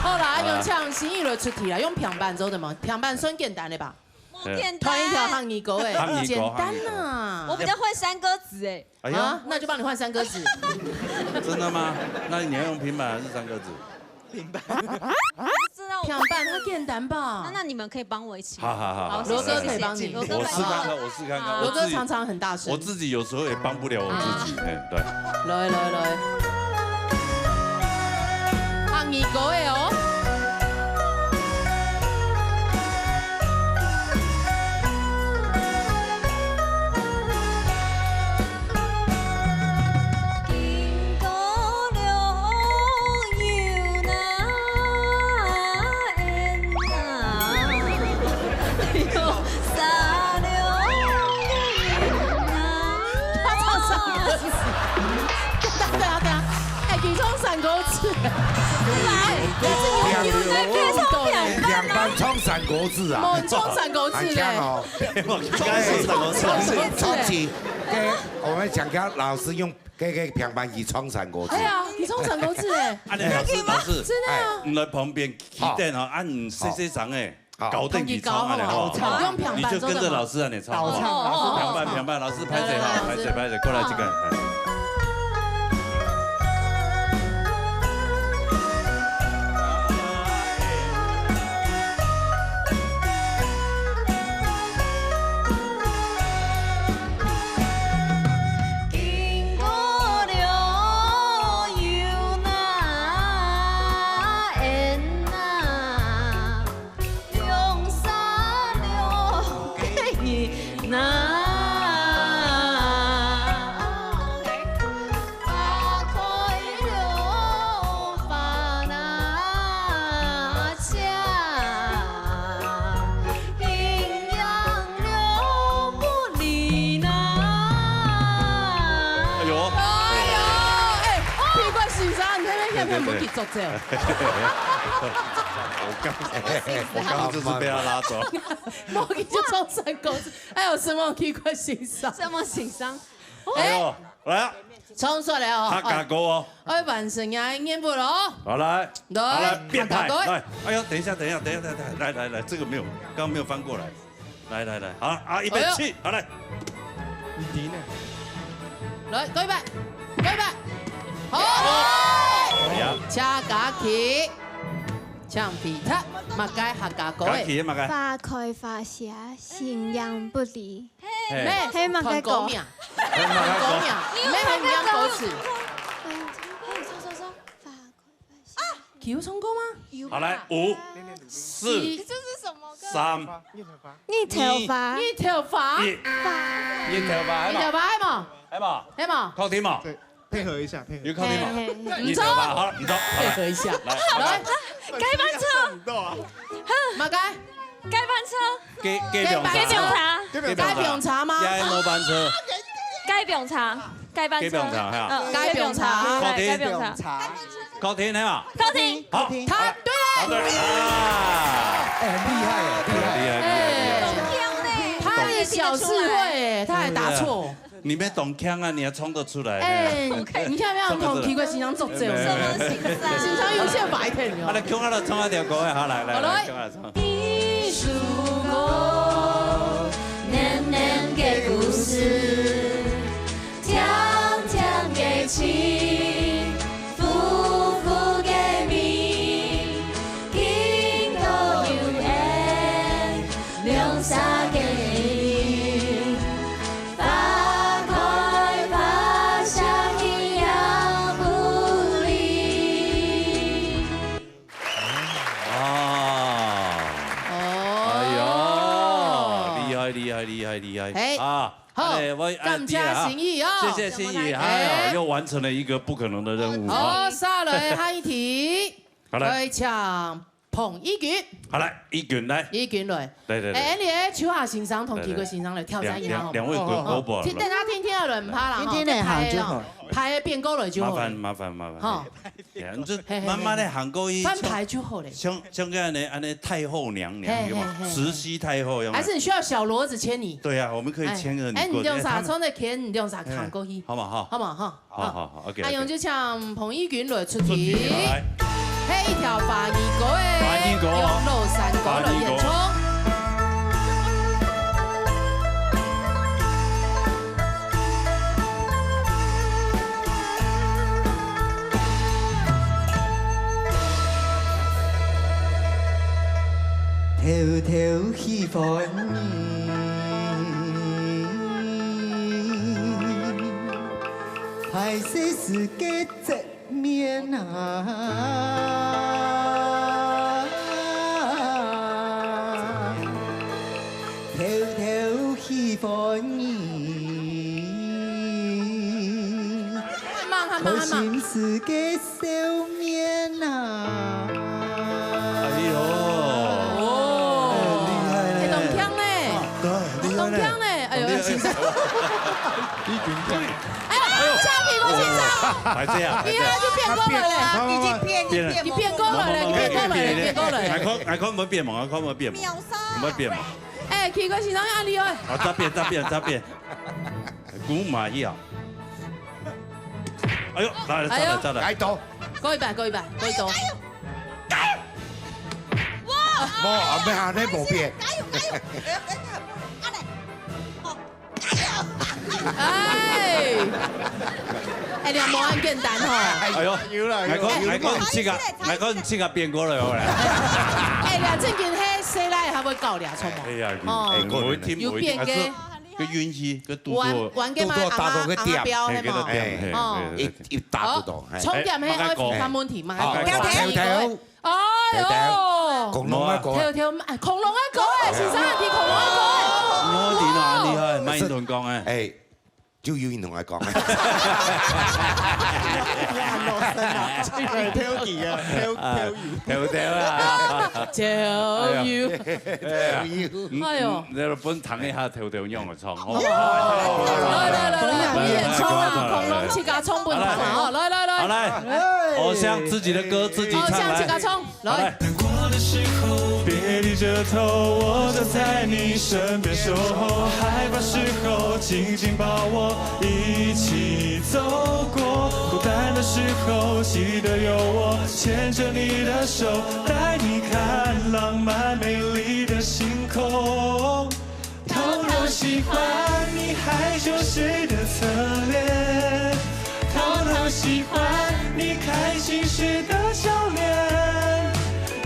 好啦，用唱心怡来出题啦，用平板做得嘛？平板算简单的吧？简单。弹一条客語歌，哎，客語歌，简单呐。我比较会山歌词，哎。哎呀。啊，那就帮你换山歌词。真的吗？那你要用平板还是山歌词？平板。平板它简单吧？那，那你们可以帮我一起。好，好，好，好。罗哥可以帮你。罗哥帮你。我试看看，我试看看。好。罗哥常常很大声。我自己有时候也帮不了我自己，哎，对。来，来，来。客語歌的哦。他唱山歌词。等下，等下，等下，哎，你唱山歌词。来，这个有在配唱平板吗？平板唱山歌词啊。哦，你唱山歌词嘞。很强哦。我刚才是什么唱？唱起，给我们讲讲老师用 个个平板去唱山歌词。哎呀，你唱山歌词哎。啊，你老师，老师，真的啊。你来旁边起等哦，啊，你细细声哎，好。搞定去唱啊，好。好，好。用平板你就跟着老师啊，你唱。倒唱，老师平板，平板，老师拍谁哈，拍谁，拍谁，过来这个。哎。哎呦。哎呦，哎，奇怪先生，你那边要不要门给捉走？我刚，我刚刚就是被他拉走。莫去就唱山歌词，哎呦，什么奇怪先生？什么先生？哎呦，来啊，唱出来哦。客家歌哦。哎，完成呀，念不了哦。好，来，来，好，来，变态，客家歌。来，哎呦，等一下，等一下，等一下，等一下，来，来，来，这个没有，刚刚没有翻过来。来，来，来，好，啊，预备，哎呦。起，好，来。你敌呢？来，过一遍，过一遍。好。哎呀。请嘉琪，请皮特，么个客家歌诶？嘉琪，么个？花开花谢，形影不离。 嘿，係麼个歌？團歌名，團歌名，毋係團歌歌詞。哎，唱，唱，唱，唱。佢有唱過嗎？好，來，五、四、這是什麼歌？三、日頭花。日頭花。一。日頭花，係無？日頭花，係無？係無？確定無？對。 配合一下，配合一下。有確定無？嘿，嘿，嘿。日頭花，好，日頭，好，來。配合一下。來，來。該班車。麼个？該班車。該，該班車。該，該班車嗎？也係末班車。該班車，該班車。該班車，哈。嗯，該班車。該班車。確定？該班車。確定，係無？確定。好，答對了。答對。啊。哎，很厲害耶，厲害。厲害，厲害，厲害。哎，他很小智慧耶，他還答錯。 你們懂腔啊，你還唱得出來。哎，你看有沒有同奇怪先生作證？什麼先生？先生有些白天哦。啊，來，共下來唱一條歌啊，好，來，來，好，來。來，共下來唱。你是我年年的故事，甜甜的情，苦苦的蜜，今都有緣。哎，我感謝心怡哦。謝謝心怡，哎呦，又完成了一個不可能的任務啊。好，下來下一題，好，來。來請彭義軍。好，來，義軍來。義軍來。來，來，來。哎，你的秋霞先生同奇哥先生來挑戰一下，好不好？兩，兩，兩位哥哥不好。哦，哦。聽，等下聽聽就好，聽聽就好。拍个變過來就好了。麻煩，麻煩，麻煩。好。 哎呀，你就慢慢地行過去，翻牌就好了。像，像，像恁樣，恁樣太后娘娘，嘿，有沒有？嘿，嘿，慈禧太后一樣。還是你需要小騾子牽你？對啊，我們可以牽着你過去。哎，哎，你兩儕，哎，他們，穿得牽，你兩儕扛過去。哎，好嘛，哈。好嘛，哈。好，好，好，OK，OK。哎，用就像彭義軍來出題。出題，來。係一條華語歌誒，華語歌。用老山歌來演唱。華語歌。 偷偷喜歡你，歹勢時个 面啊，偷偷喜歡你，慢慢，慢慢，慢慢。開心時个笑面啊。哎呦，哦，很厲害呢。哎，當強呢。對，厲害呢。當強呢。哎呦，當厲害。先生。你緊張。 哎呀，下一題，羅先生，來這樣，你看就變過來了。慢慢，慢慢，慢慢。你變，你變。你變過來了，你變過來了，你變過來了。𠊎看，𠊎看有無變無？𠊎看有無變無？秒殺。有無變無？哎，奇怪，先生，恁厲害。啊，再變，再變，再變。古馬一樣。哎呦，再來，再來，哎呦。再來。來，到。過一擺，過一擺，過一擺。哇！無，啊，無，啊，你無變。加油，加油！哎，哎，你無恁簡單吼。哎呦，有啦，有啦。𠊎看，𠊎看你自家，𠊎看你自家變過來好了。哎，你正經係細賴還會搞你啊，聰明。哎呀，哦。哎，有聽，有聽，有變个。還是个運氣，个賭博。玩，玩个嘛，賭博打到个點。阿媽，阿媽標，哎，係無？哎，哦。對，對，對。一，一打不到，哦，哎。重點係愛回答問題嘛，哎，哦，愛回答問題。跳跳。 哎喲，跳跳，恐龍个歌。跳跳，哎，恐龍个歌哎，先生，係恐龍个歌哎。我知道，厲害，麥英倫講哎。哎，就有運動來講哎。跳起啊，跳，跳起。跳跳啊。跳跳。哎喲。哎喲。嗯，哎喲。嗯，你分糖一下，跳跳樣个。 唱哦。來，來，來，來，分演唱啊，恐龍自家唱分糖啊，哦，來，來，來。好，來。哎。偶像自己的歌自己唱，偶像自家唱，來。來。來。難過的時候，別低着頭，我就在你身邊守候。害怕時候，緊緊抱我，一起走過。孤單的時候，記得有我，牽着你的手，帶你看浪漫美麗的星空。 偷偷喜歡你害羞時的側臉，偷偷喜歡你開心時的笑臉，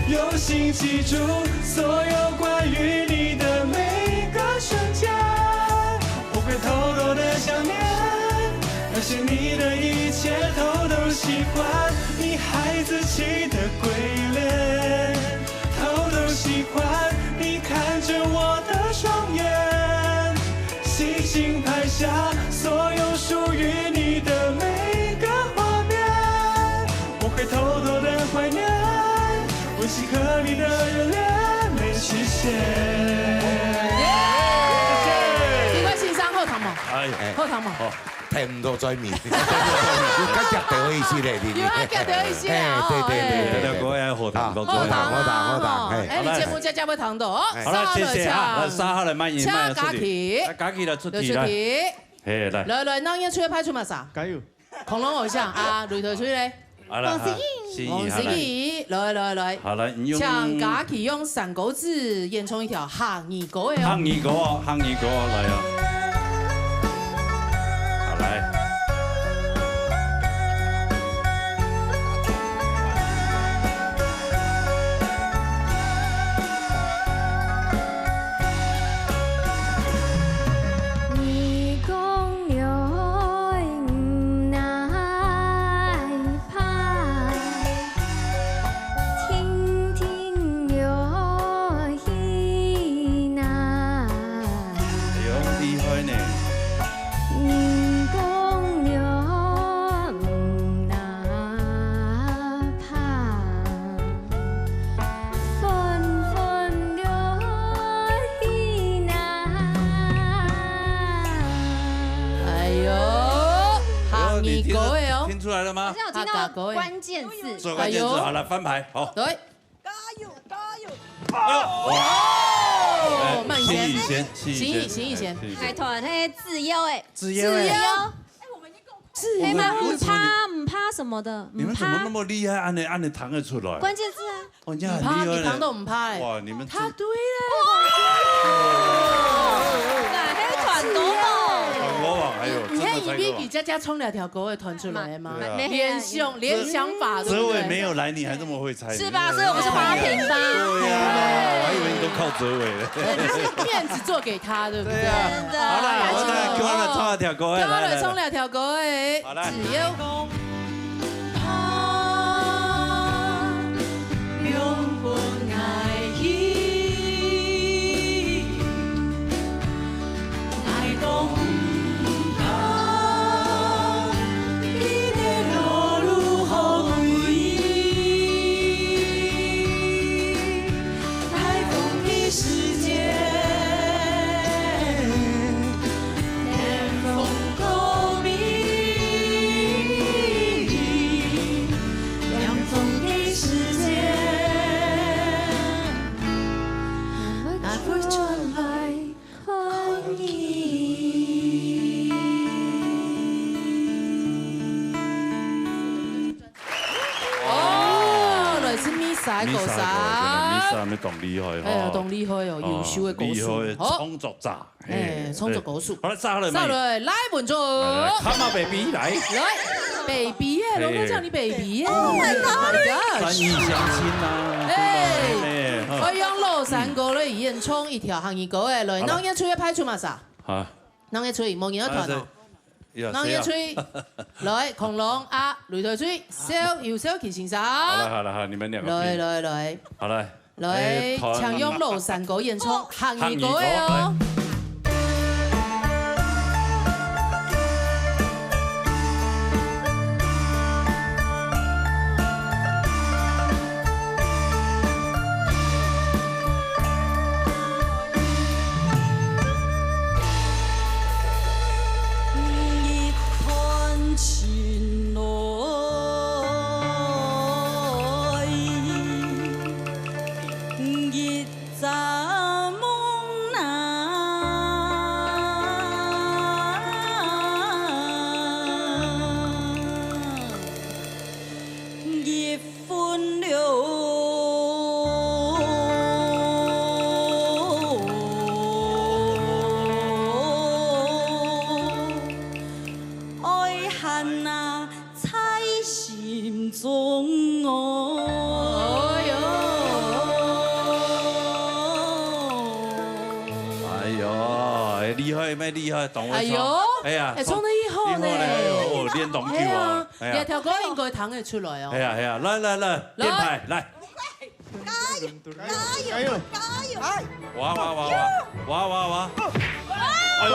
用心記住所有關於你的每個瞬間。我會偷偷的想念，那些你的一切，偷偷喜歡你孩子氣的鬼臉。 偷偷喜歡你看著我的雙眼，細心拍下所有屬於你的每個畫面。我會偷偷的懷念，溫習和你的熱戀每時間。耶！奇怪先生，好聽無？哎，好聽無？好。 聽毋到嘴面，有較夾到意思咧，你。有較夾到意思咧，哎，哦，對，對，對，哎。對，對，對。這個愛好聽，啊，好聽，好聽，好聽，哦，嘿。哎，你節目才才會聽到哦。哎。好了，謝謝啊，來，三號來，慢一點，請慢一點出題。嘉琪。來，嘉琪來出題，來。來出題。嘿，來。來，來，那演出的派出馬啥？加油。恐龍偶像啊，擂台出來。 好了，王思怡。好，思怡，王思怡，好，來。來，來，來。好，來，你用請嘉琪用三個字演唱一條客語歌的哦。客語歌哦，客語歌哦，來哦。好，來。你講 哎喲，厲害你歌的哦。聽出來了嗎？好像有聽到客家歌的。關鍵字。說關鍵字，哎呦。好了，翻牌，好。對。加油，加油！哎呦，哇！哦，慢一些。哎，心意先，心意先，心意先。哎，心意先。海豚，嘿，自由哎。自由哎。自由。自由。黑马，我，我，毋怕，毋怕什麼的，你們怎麼那麼厲害？毋怕。恁呢，恁呢彈得出來？關鍵字啊。 哦，你很厲害呢。你怕，你彈都毋怕欸。哇，你們這，他對了。哇，那還有團購哦。團購網，還有，你看，真的才夠網。你比比佳佳唱兩條歌會彈出來嗎？對啊。沒有，連想，連想法都不對。哲偉沒有來，你還這麼會猜。是吧？所以我們是花瓶吧。對呀，我還以為你都靠哲偉了。對，就是面子做給他，對不對？對啊。真的。好啦，我來，叫我來唱兩條歌，來，來，來。叫我來唱兩條歌欸。好，來。只要 哦，來自Misa个歌聲。Misa个歌聲，Misa乜當厲害吼。哎呀，當厲害哦，優秀个歌手。哦，厲害个創作者。 哎，嘿，創作歌手。對。好了，殺了沒？殺了，來，文竹。來，來，come on，baby，來。來，baby耶，嘿。龍哥叫你baby耶。Oh my god。三一相親啊，哎。對吧？哎，好。哎，用老山歌來演唱一條客語歌，哎，來，好了。那我演出要派出嘛啥？好。那我演出，無人要團哦。啊，這，呀，那我演出，誰啊？來，恐龍啊，擂台吹，蕭，有蕭琪先生。好了，好了，好，你們兩個拼。來，來，來。好了。 來，哎，團，請用老山歌演唱客語歌个哦。客語歌，來。哎喲，哎，厲害，蠻厲害，當會唱。哎喲，哎呀，哎，唱得很好呢。很好呢，哎喲，哦，練當久啊。哎呀，哎呀。這條歌應該聽得出來哦。哎呀，哎呀，來，來，來，來。變態，來。加油，加油，加油！哇，哇，哇，哇，哇，哇，哇。哎喲。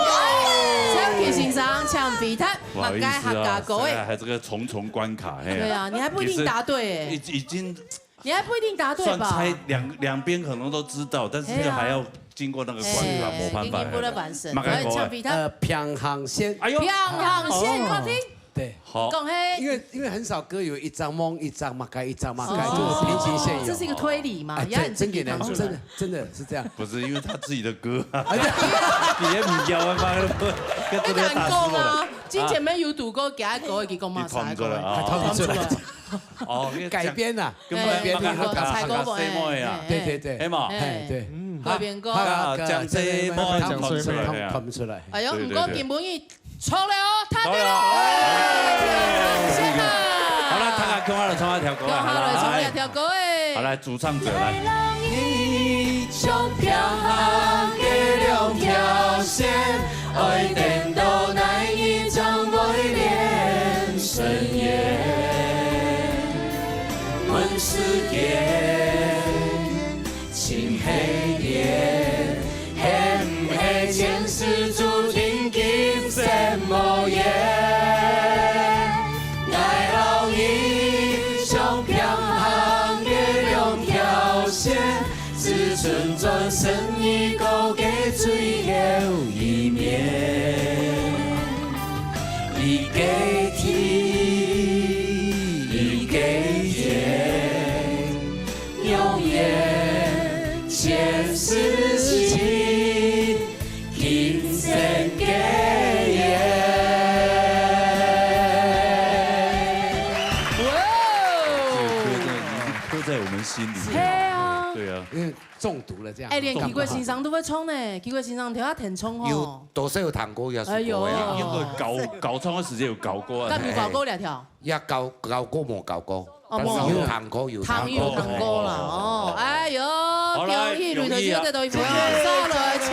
蕭琪先生，請回答，不好意思啊，麼个客家歌个？哎，還有這個重重關卡，嘿。對啊，你還不一定答對哎。已，已經 你還不一定答對吧？算猜，兩，兩邊可能都知道，但是這個還要經過那個關卡，哎，沒辦法。已經不能完成。麼个歌啊？來，請回答。呃，平行線。哎喲。平行線，哦。好聽。對。好。講嘿。因為，因為很少歌有一張夢一張，麼个一張麼个，是。就是平行線有。這是一個推理嘛，哎，也很真，真的，真的，真的是這樣。不是，因為他自己的歌啊。哎，對。你也比較會發，跟這邊打輸了。你敢講啊？之前沒有賭過，給他歌，給講嘛，你，你唱出來啊。唱出來。哦，你講 改編啊，根本改編那個客家，客家細妹啊。哎，對，對，對。係嘛？哎，對。嗯。改編歌。啊，講細妹講出來啊。看不出來。哎喲，對，對，對。毋過今晡日錯了哦，他對了。好了。哎，謝謝。好了，大家共下來唱一條歌啊，共下來唱一條歌哎。好，來，主唱者來。一个天，一个天，永远全是情，今生结缘。哇哦！这个歌真的已经刻在我们心里面。嘿啊。对啊。因为中毒了这样。哎，连奇怪先生都会唱呢，奇怪先生调下弹唱吼。有，多少有弹过，也是哎呦。过呀。应该高，高唱的时间有高过啊。但无高过了调。 也教，教过無教过，哦，但是有聽過，有聽過。聽有聽過啦，哦，哎喲，好，來，恭喜雷同學得到一票，恭喜啊！續落來請。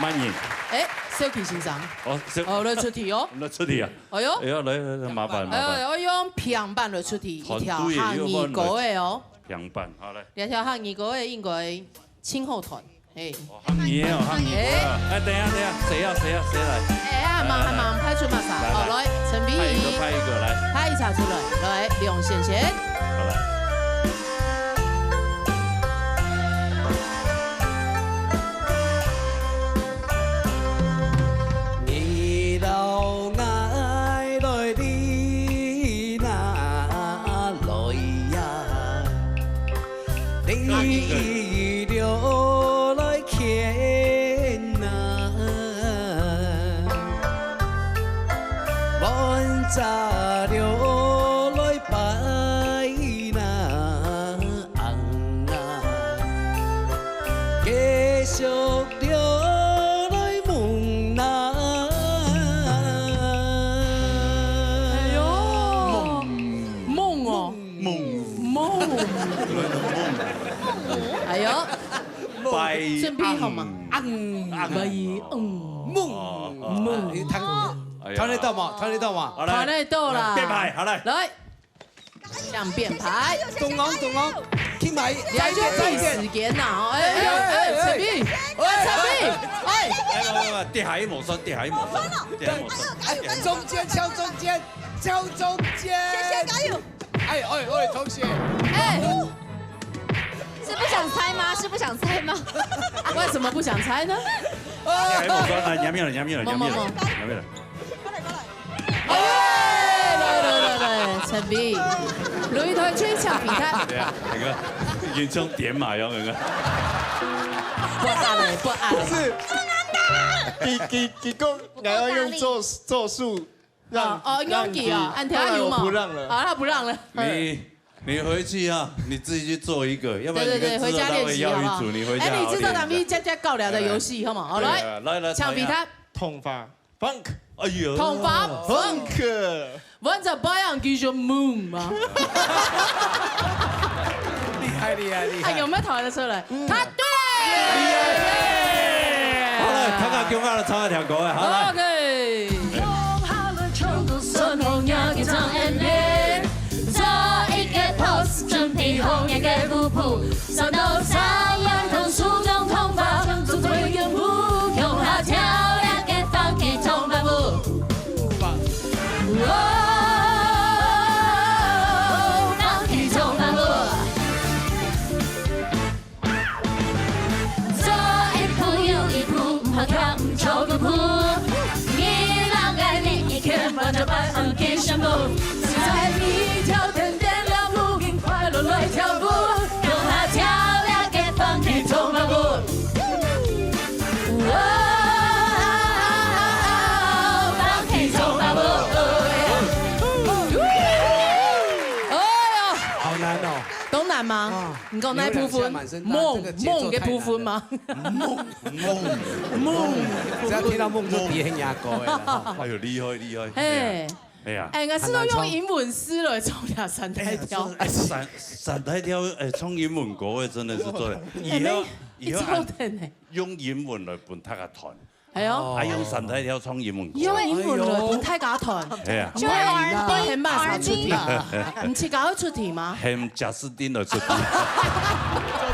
慢一點。哎，小奇先生，哦，小哦，來出題哦。來出題啊！哎喲，哎喲，來來來，麻煩麻煩。哎喲，用平板來出題，一條客語歌个哦。平板，好來。這條客語歌个應該 真好聽，嘿。哦，客語哦，客語歌啊。哎，等一下，等一下，誰要，誰要，誰來？哎，還吂，還吂，派出馬上。來，好，來，來，來，陳碧儀。派一個，派一個，來。派一條出來，來，梁先生。好，來。你摎𠊎來，你若來呀。 你就來牽啊，挽紮就來拜啊，啊，繼續就來夢啊。哎喲，夢哦。 夢。夢。哎喲，拜準備好嗎？嗯。拜，嗯。夢。夢。你聽，哎呀。聽得到嗎？聽得到嗎？好，來。聽得到啦。變牌，好，來。來，想變牌。懂哦，懂哦。聽牌，再一遍，再一遍。時間吶，哦，哎，哎，哎，哎，哎。陳碧，哎，陳碧，哎。哎，不，不，不，跌下一毛算，跌下一毛算，跌下一毛算。哎，中間，敲中間，敲中間。謝謝，加油。 哎，喂，喂，同學。哎。是不想猜嗎？是不想猜嗎？為什麼不想猜呢？哎，我說，來，娘们了，娘们了，娘们了，娘们了。哎，來，來，來，來，陳碧，雷同學搶比賽。對啊，那個，已經像點馬一樣，那個。不按了，不按了。不是，佢，佢，佢講，𠊎要用咒，咒術 讓，哦，哦，讓你，用給哦，按條有嗎？後來我不讓了。好，他不讓了。你，你回去啊，你自己去做一個，要不然你跟製作單位要一組，對，對，對，回家練習，好不好？你回家好好練一下。哎，你製作單位加加搞聊的遊戲，好嗎？好，來，對啊，來，來，搶比他。唱一下。Funk。哎呦。唱法。Funk。Funk。Once upon a time，繼續夢嗎？厲害，厲害，厲害。哎，有沒有討論得出來？嗯。他對。好了，他剛剛唱了條歌，好，來。OK。 哎喲，好難哦。當難嗎？啊，你講哪部分？你們倆現在滿身大，這個節奏太難了。夢，夢个部分嗎？夢，夢，夢。只要聽到夢就跌很牙膏哎。哎喲，厲害，厲害。嘿。哎呀。哎，𠊎試著用英文詩來唱這三大調。哎呀，這，哎，三，三大調，哎，唱英文歌，哎，真的是做得，以後，哎，以後，一直好聽哎。用英文來分大家彈。 哎喲。啊，用三大調唱英文歌。用英文來分大家彈。係啊。就係R and B，就係馬上出題。你自家會出題嗎？喊賈斯汀來出題。做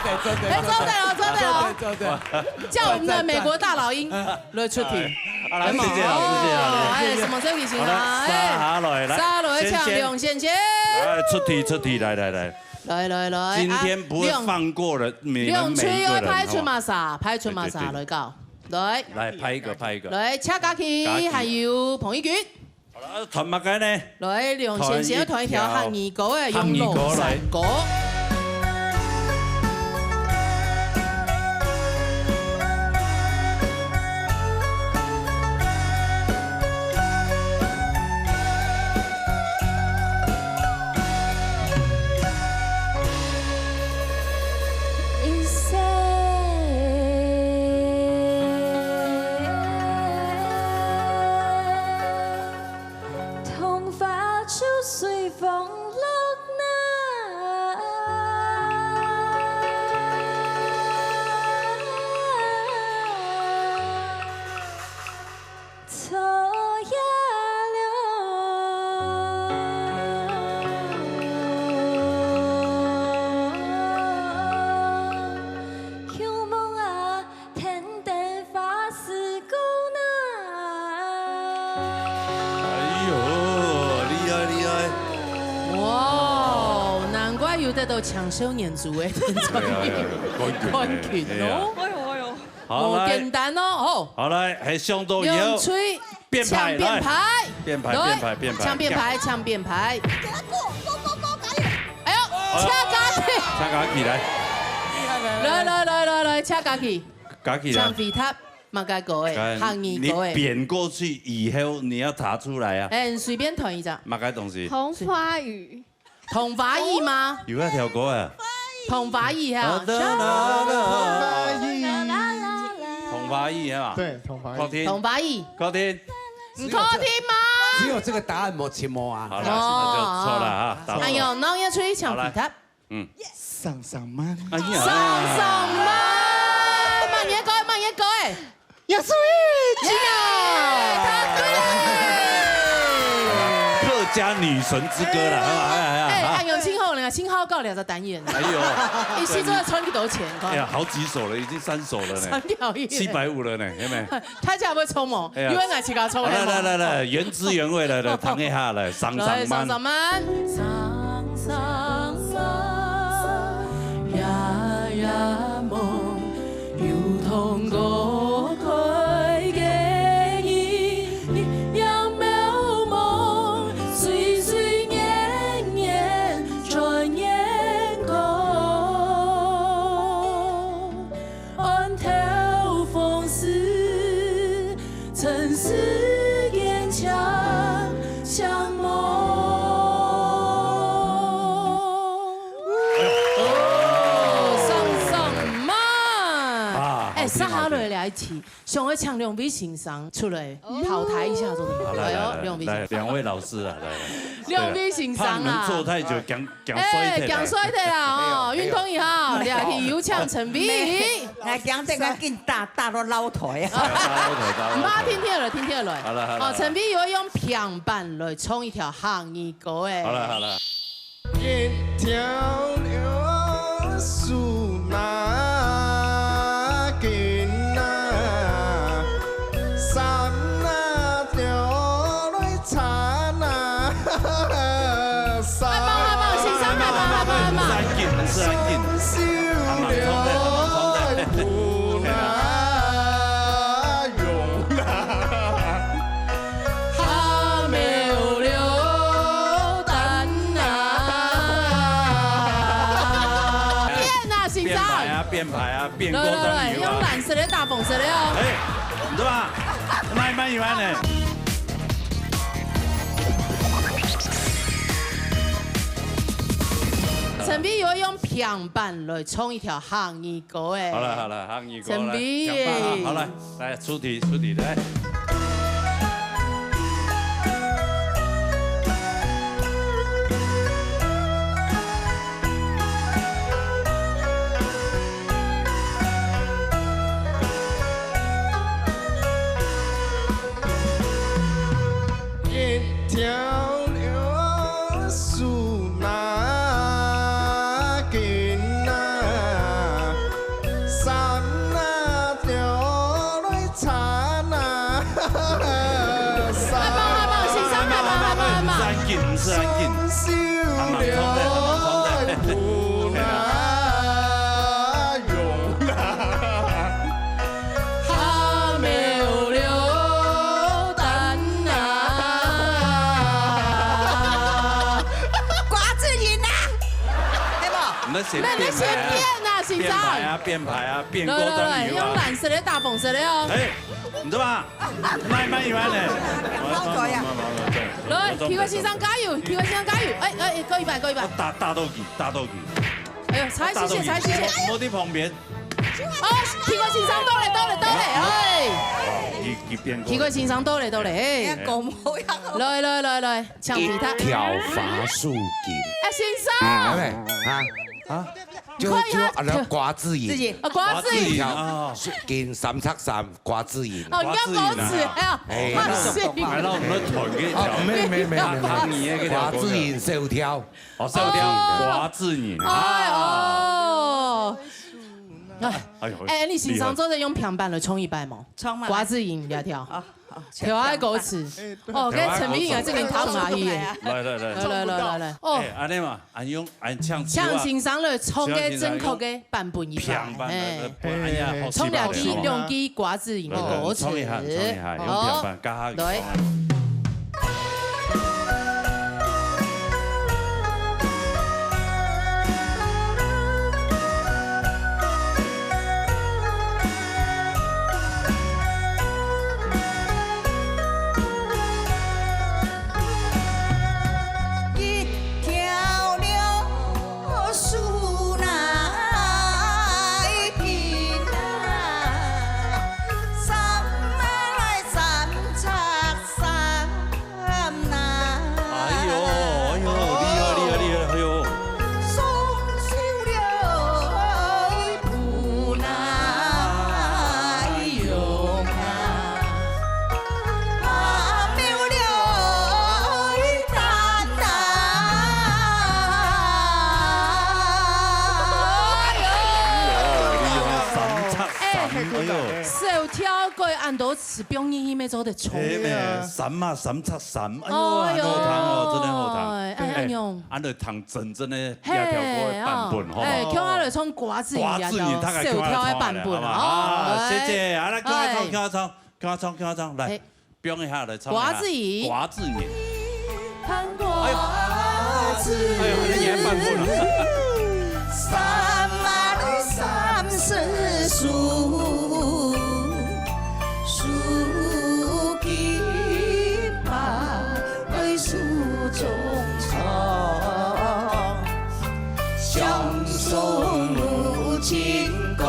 得，做得，哎，做得哦，做得哦。做得，做得。叫我們的美國大老鷹來出題。啊，來，謝謝老師，謝謝老師。哎，什麼時候舉行啊？好了，哎，沙下來，來，沙下來，先，先。請梁先生。來，出題，出題，來，來，來。來，來，來，今天不會放過了，啊，你們每一個人，兩隊愛派出馬啥？好不好？派出馬啥來搞？ 來。來，派一個，派一個。來，請嘉琪，嘉琪。還有彭一君。啊，彈麼个呢？來，梁先生要彈一條客語歌誒，客語歌來。用老山歌。哎喲，厲害，厲害。哇，難怪有得到青少年組个冠軍呢。對啊，對啊，冠軍呢，冠軍哦。哎呀。哎喲，哎喲。好，來。無簡單哦，吼。好，來，係上到以後，兩隊變牌，來。搶變牌。變牌，來，變牌，變牌。搶變牌，搶變牌。哎喲，哎喲。請嘉琪。請嘉琪，來。來，來，來，來，來，請嘉琪。嘉琪啊。搶回答，麼个歌誒？看，客語歌誒。你扁過去以後，你要答出來啊。哎，你隨便彈一隻。麼个東西？紅花雨。 桐花雨嗎？有該條歌啊。桐花雨哈。啊，啦，啦，啦。桐花雨啊。對，桐花雨。確定？桐花雨。確定？毋確定嗎？只有這個答案無，無啊。好了，哦。那就錯了哈，答錯了。哎喲，那要出去搶回答。好來。嗯。桑桑曼。哎呀。桑桑曼，麼个歌，麼个歌誒？ 耶穌耶！答對了！客家女神之歌啦，哎，哎，哎，哎，哎，哎，哎，幸好呢，幸好搞了這單元。哎喲。一時做得賺幾多錢，哎呀，好幾首了，已經三首了呢。三條音。七百五了呢，有沒有？大家會衝哦，哎呀。因為俺自家衝。來，來，來，來，原汁原味，來，來，唱一下，來，桑桑曼。來，桑桑曼。 哦，桑桑曼。啊，哎，好聽，接下來這一題，好聽。想要請兩位先生出來淘汰一下，做得嗎？好，來，哎喲，來，來，兩位先生。來，兩位老師啊，來，來。兩位先生啊。對，怕你們坐太久，講，講衰退了。哎，講衰退啦，哦，沒有，沒有。運動員哈，這題有請陳碧。來，講這個緊打，打到老腿啊。哎呀，打老腿，打老腿。毋怕，聽聽來，聽聽來。好了，好了，哦，好了。陳碧有用平板來唱一條客語歌，哎。好了，好了。 一條流水那緊啊，山啊流來慘啊，山啊，慢慢，慢慢，先生，慢慢，慢慢，慢慢。山緊，是山緊。慢慢，衝的，慢慢，衝的。 變啊，先生。變牌啊，變牌啊，變過來，來，來，來，用藍色的大紅色的哦。哎，你知道嗎？慢慢有按呢。陳碧有用平板來唱一條客語歌，哎。好了，好了，客語歌，陳碧。來，講吧，好，好，來。 來，出題，出題，來。一條流水那緊啊， 山啊流來慘啊，山啊流來慘啊，山緊，毋使恁緊。慢慢，慢慢，慢慢，慢慢。那你先变啊，先生。变牌啊，变牌啊，变过来来来，用蓝色的、大红色的哦。哎，你知道吗？慢慢一慢呢。放过呀。来，奇怪先生加油，奇怪先生加油！哎哎哎，过一百，过一百。大大斗鸡，大斗鸡。哎呦，差一息息，差一息息。莫在旁边。哦，奇怪先生到了，到了，到了，哎。哦，一一变过来。奇怪先生到了，到了，哎。哎，狗毛呀。来来来来，抢吉他。一条法术金。哎，先生。哎，啊，啊，就就啊，那瓜子仁。啊，瓜子仁。一条啊，金三尺三，瓜子仁。哦，你要狗屎哎呀，哎，哇塞。还让我们团结一条。啊，没没没没，他他你那个条瓜子仁小条。哦，小条，哦。瓜子仁。哎哦。哎，哎呦，哎，你先生做得用平板来冲一擺無？冲嘛。瓜子仁一條。哦，哦，跳下歌词。哎，對。哦，該陳明啊，這个他很阿姨耶。来来来。来来来来来，哦。哎，安尼嘛，俺用俺唱唱先生來唱个正確个版本一擺，平板來，哎。哎呀，好，衝兩句，兩句瓜子仁个歌詞。衝一下，衝一下，用平板，好，加下去。來。 一条流水来平啊，三啊来三尺三呐。哎呦，哎呦，厲害，厲害，厲害，哎呦。双手了一步来用啊。 哎呦，厲害，三尺三，哎呦。小跳過恁多次，表演你乜做得衝。哎，咩，三啊，三尺三，哎呦，哎呦，恁好聽哦，真的好聽。哎，哎，哎，恁樣。俺來聽真正的這條歌的版本，嘿，好不好？哎，叫他來唱瓜子仁，瓜子仁，大概小跳的版本，好不好？好，來。謝謝，啊，來，叫他唱，哎。叫他唱，叫他唱，叫他唱，來。哎。 表演一下，來唱一下。瓜子仁。瓜子仁。哎呦，哎呦，你也半步了。三啊三四书，书金宝贝书中藏，相送入清宫。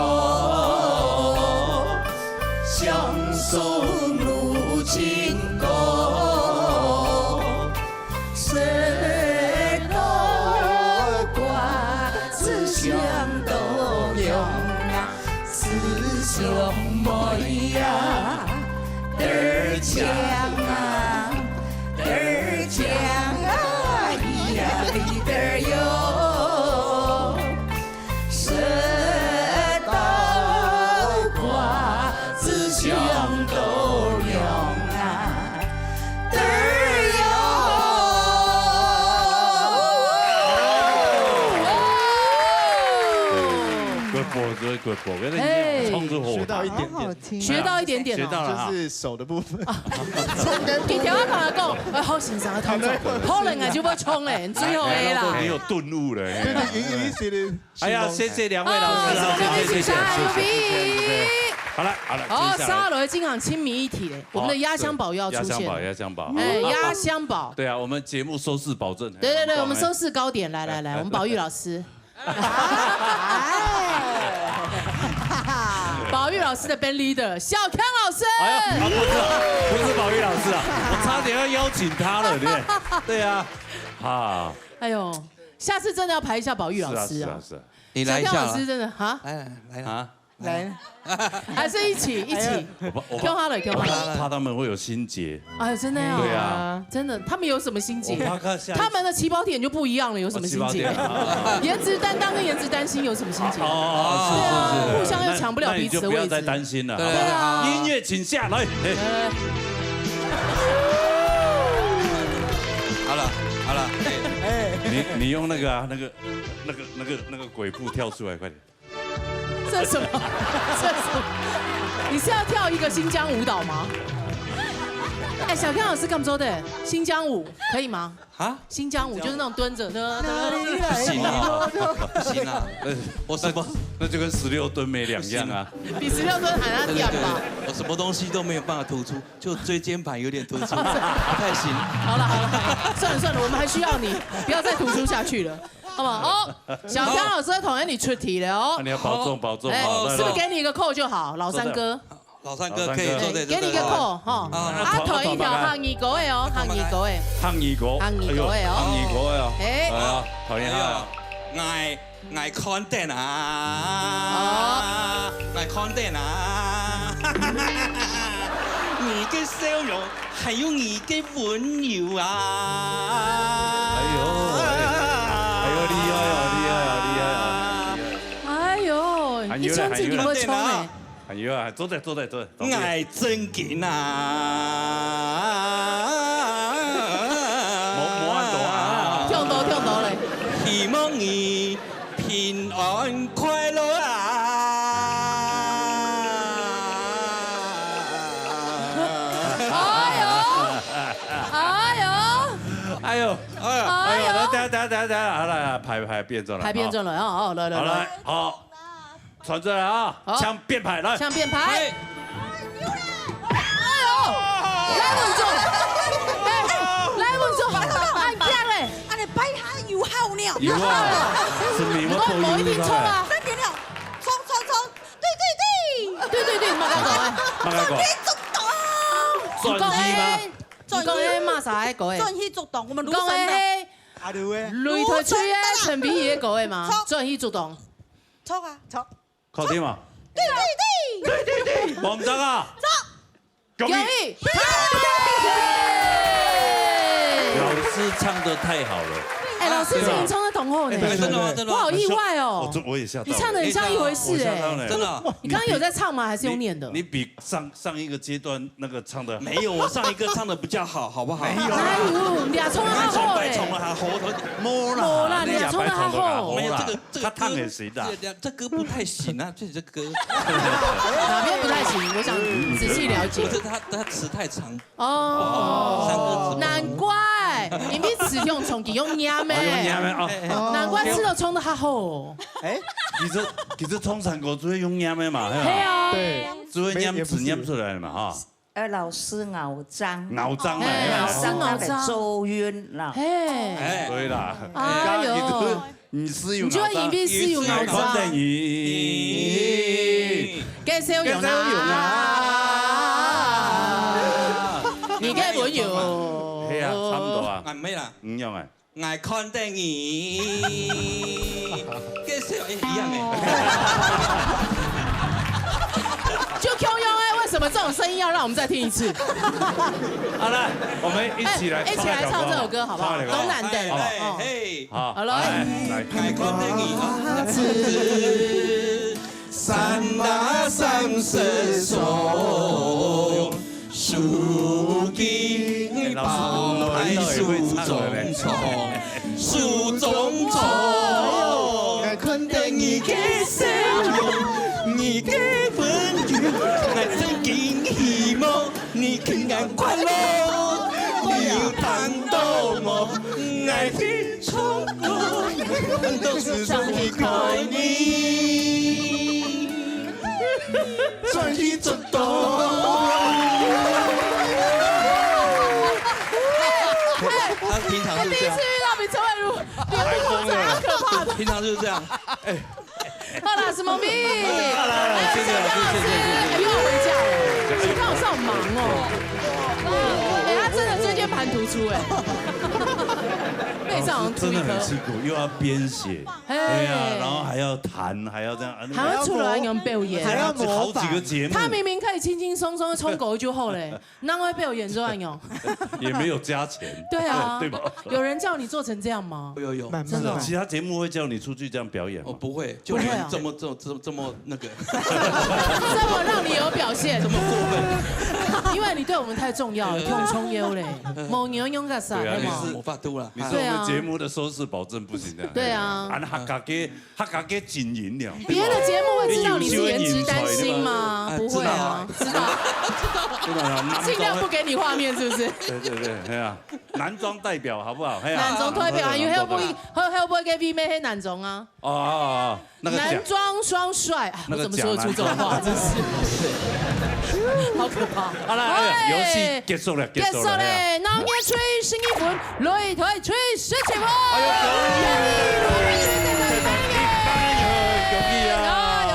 相送入清宫，食到瓜子香到浓啊，姊兄妹呀，得儿香啊，得儿香啊，咿呀哩得儿哟。 食到瓜子香到浓啊，得儿哟。Good boy，各位good boy，哎，唱出火花。学到一点点。好好听。学到一点点哦。学到了哈。就是手的部分。你等下跟他讲，哎，好欣赏的动作，好冷啊，就要冲哎，最后A啦。你有顿悟了。对对，有有一些的 哎呀，谢谢两位老师啊，啊，谢谢，谢谢，谢谢，谢谢，谢谢。好了，好了，好，接下来。沙罗经常亲民一体嘞，我们的压箱宝又要出现了。好，对，压箱宝，压箱宝。哎，压箱宝。对啊，我们节目收视保证。对对对，我们收视高点，来来来，我们宝玉老师。哎。宝玉老师的band leader，小康老师。哎呀，啊，不是啊，不是宝玉老师啊，我差点要邀请他了，对不对？对啊，啊。哎呦，下次真的要排一下宝玉老师啊。是啊，是啊，是啊。 你来一下啦。小跳老师真的，哈？来来来来。啊？来。还是一起，一起。哎呀。我怕，我怕，跳他了，跳他了。我怕，怕他们会有心结。哎，真的呀。对啊。真的，他们有什么心结？我怕他下一次他们的起跑点就不一样了，有什么心结？哦，起跑点啊。颜值担当跟颜值担心有什么心结？哦，是，是，是。对啊，互相又抢不了彼此的位置。那，那你就不要再担心了，对，好不好？对啊。音乐请下来。哎。哎。好了，好了，哎。你，你用那个啊，那个，那个，那个，那个鬼步跳出来，快点。 这什么？这什么？你是要跳一个新疆舞蹈吗？哎，小剛老師敢做得新疆舞可以嗎？啊？新疆舞就是那種蹲着，不行啊，不行啊，我什么那就跟十六蹲没两样啊。比十六蹲还要跳吧？我什么东西都没有办法突出，就椎间盘有点突出，不太行。好了好了，算了算了，我们还需要你，不要再突出下去了，好不好？哦，小刚老师要同你出题了哦。你要保重保重，哎，是不是给你一个扣就好？老三哥。老三哥可以坐在这，给你一个扣哈。啊，弹一条客语歌的哦，客语歌的。客语歌，客语歌的哦，客语歌的哦。哎，讨厌他。哎，爱看电啊，爱看电啊，你个笑容还有你个温柔啊。哎呦，哎呦，厉害哦，厉害哦，厉害哦。哎呦，一唱自己会唱哎。 哎呀，坐在坐在坐在。哎，正经啊！莫莫安多啊！跳到跳到嘞！希望你平安快乐啊！哎呦，哎呦，哎呦，哎呦！等等等等等，好了，牌牌变转了，牌变转了，哦哦，来来来，好。 传出来啊！好，抢变牌来，抢变牌。哎呦，来稳重，哎，来稳重，按脚嘞，按你摆下有效呢。有啊，是没我不一定错啊。真的了，冲冲冲，对对对，对对对，马上走啊，马上走。转去做东，转去吗？转去马啥个狗哎？转去做东，我们讲哎，阿刘哎，擂台吹啊，陈皮爷狗哎嘛，转去做东。 错啊，错。考题嘛？对对对，对对对，王章啊，错，恭喜。老师唱的太好了。哎，老师，你唱的同后呢？真的真的，我好意外哦。我我也吓到。你唱的很像一回事哎，真的。你刚刚有在唱吗？还是用念的？你比上上一个阶段那个唱的没有，我上一个唱的比较好，好不好？没有，哎呦，你俩唱的好好哎。唱的好，我头没啦，你俩唱的好好。没有这个。 这个他唱给谁的？这歌不太行啊，这这歌哪边不太行？我想仔细了解。不是他他词太长哦，难怪你们词用唱，佢用念咩？用念咩哦？难怪字都唱得好好。哎，其实其实唱山歌只会用念咩嘛，系啊，对，只会念字念出来嘛哈。 呃，老师咬章，咬章嘛，咬章咬章，周韵啦，嘿，对啦，哎呦，你是有，你就要隐蔽是有咬章，介绍有啦，你介文有，系啊，差不多啊，俺没啦，唔用哎。 爱看电影，介绍一样诶。就共样哎，为什么这种声音要让我们再听一次？好了，我们一起来，一起来唱这首歌好不好？东南的，嘿，好，好了，来，爱看电影啊。 他平常是这样。第一次遇到比陈伟如，比我还可怕的。平常就是这样。哎，好啦，什么咪？好啦，谢谢老师，谢谢，谢谢。又要回家了，你看我上忙哦。哎，他真的椎间盘突出哎，背上好像突一颗。真的很辛苦，又要编写。 哎呀，然后还要弹，还要这样，还要出来用表演，还要模仿，好几个节目。他明明可以轻轻松松唱歌就好嘞，哪会表演出来用？也没有加钱，对啊，对吧？有人叫你做成这样吗？有有有，真的。其他节目会叫你出去这样表演吗？我不会，就你们这么这这这么那个，这么让你有表现，这么过分，因为你对我们太重要了，太重要嘞，某牛用个啥？对啊，你是魔法度了，对啊。節目的收視保證不行的。對啊。啊，客家个，客家个精英了。別的節目會知道你是顏值擔心嗎？哎，不會啊，知道。知道啊。盡量不給你畫面，是不是？對對對，哎呀，男裝代表好不好？哎呀，男裝代表，還有後背，後，後背个V妹係男裝啊。哦，哦，哦，那個假男裝雙帥啊，那個我怎麼說得出這種話？假男裝。真是，好可怕。好啦，哎呀，遊戲結束了，結束了，結束了，哎呀。鬧熱吹十二分，擂台吹十七分。哎呦，恭喜！恭喜啊！哎呦，恭喜啊！哎呦，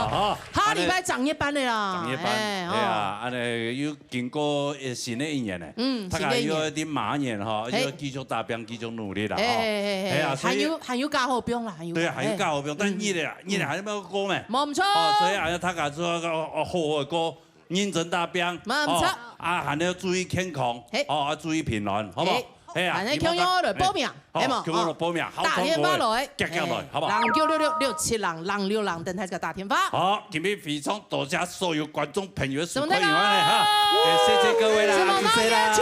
好，下禮拜正月班的啦，正月班，哎，哎呀，哦。恁呢又經過，呃，新的一年呢，嗯，大家又要在馬年哈，新的一年。嘿。又要繼續打拼，繼續努力啦，哈。嘿，嘿，嘿，嘿。哎呀，所以還有，還有加好兵啦，還有。對啊，還有加好兵，哎。但你咧，嗯。你咧還有沒有過咩？無毋著。哦，所以還有大家做个，哦，哦，好好个過，認真打拼，無毋著。哦，啊，還要注意健康，嘿。哦，啊，注意平安，好不好？嘿。嘿啊，還有共樣哦，來報名。 好，係無？共樣來報名，哦。好，打電話來，遽遽來，嘿，好不好？零九六六六七零零六零，等待這個打電話。好，今日非常多謝所有觀眾朋友收看以外呢，哈，也謝謝各位啦，是夢想阿姐，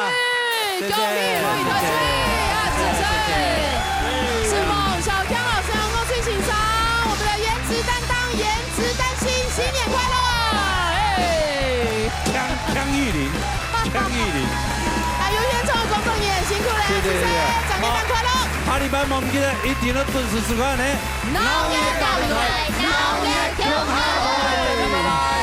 謝謝啦，恭喜發財啊，謝謝。是夢想強老師，我最欣賞我們的顏值擔當，顏值擔心，新年快樂！哎。強，強玉玲。 強玉玲。還有現場的工作人員辛苦了，謝謝，謝謝，謝謝。長年快樂。好，下禮拜無毋記得，一定要準時收看呢。鬧熱鬧熱鬧熱共下來。拜拜。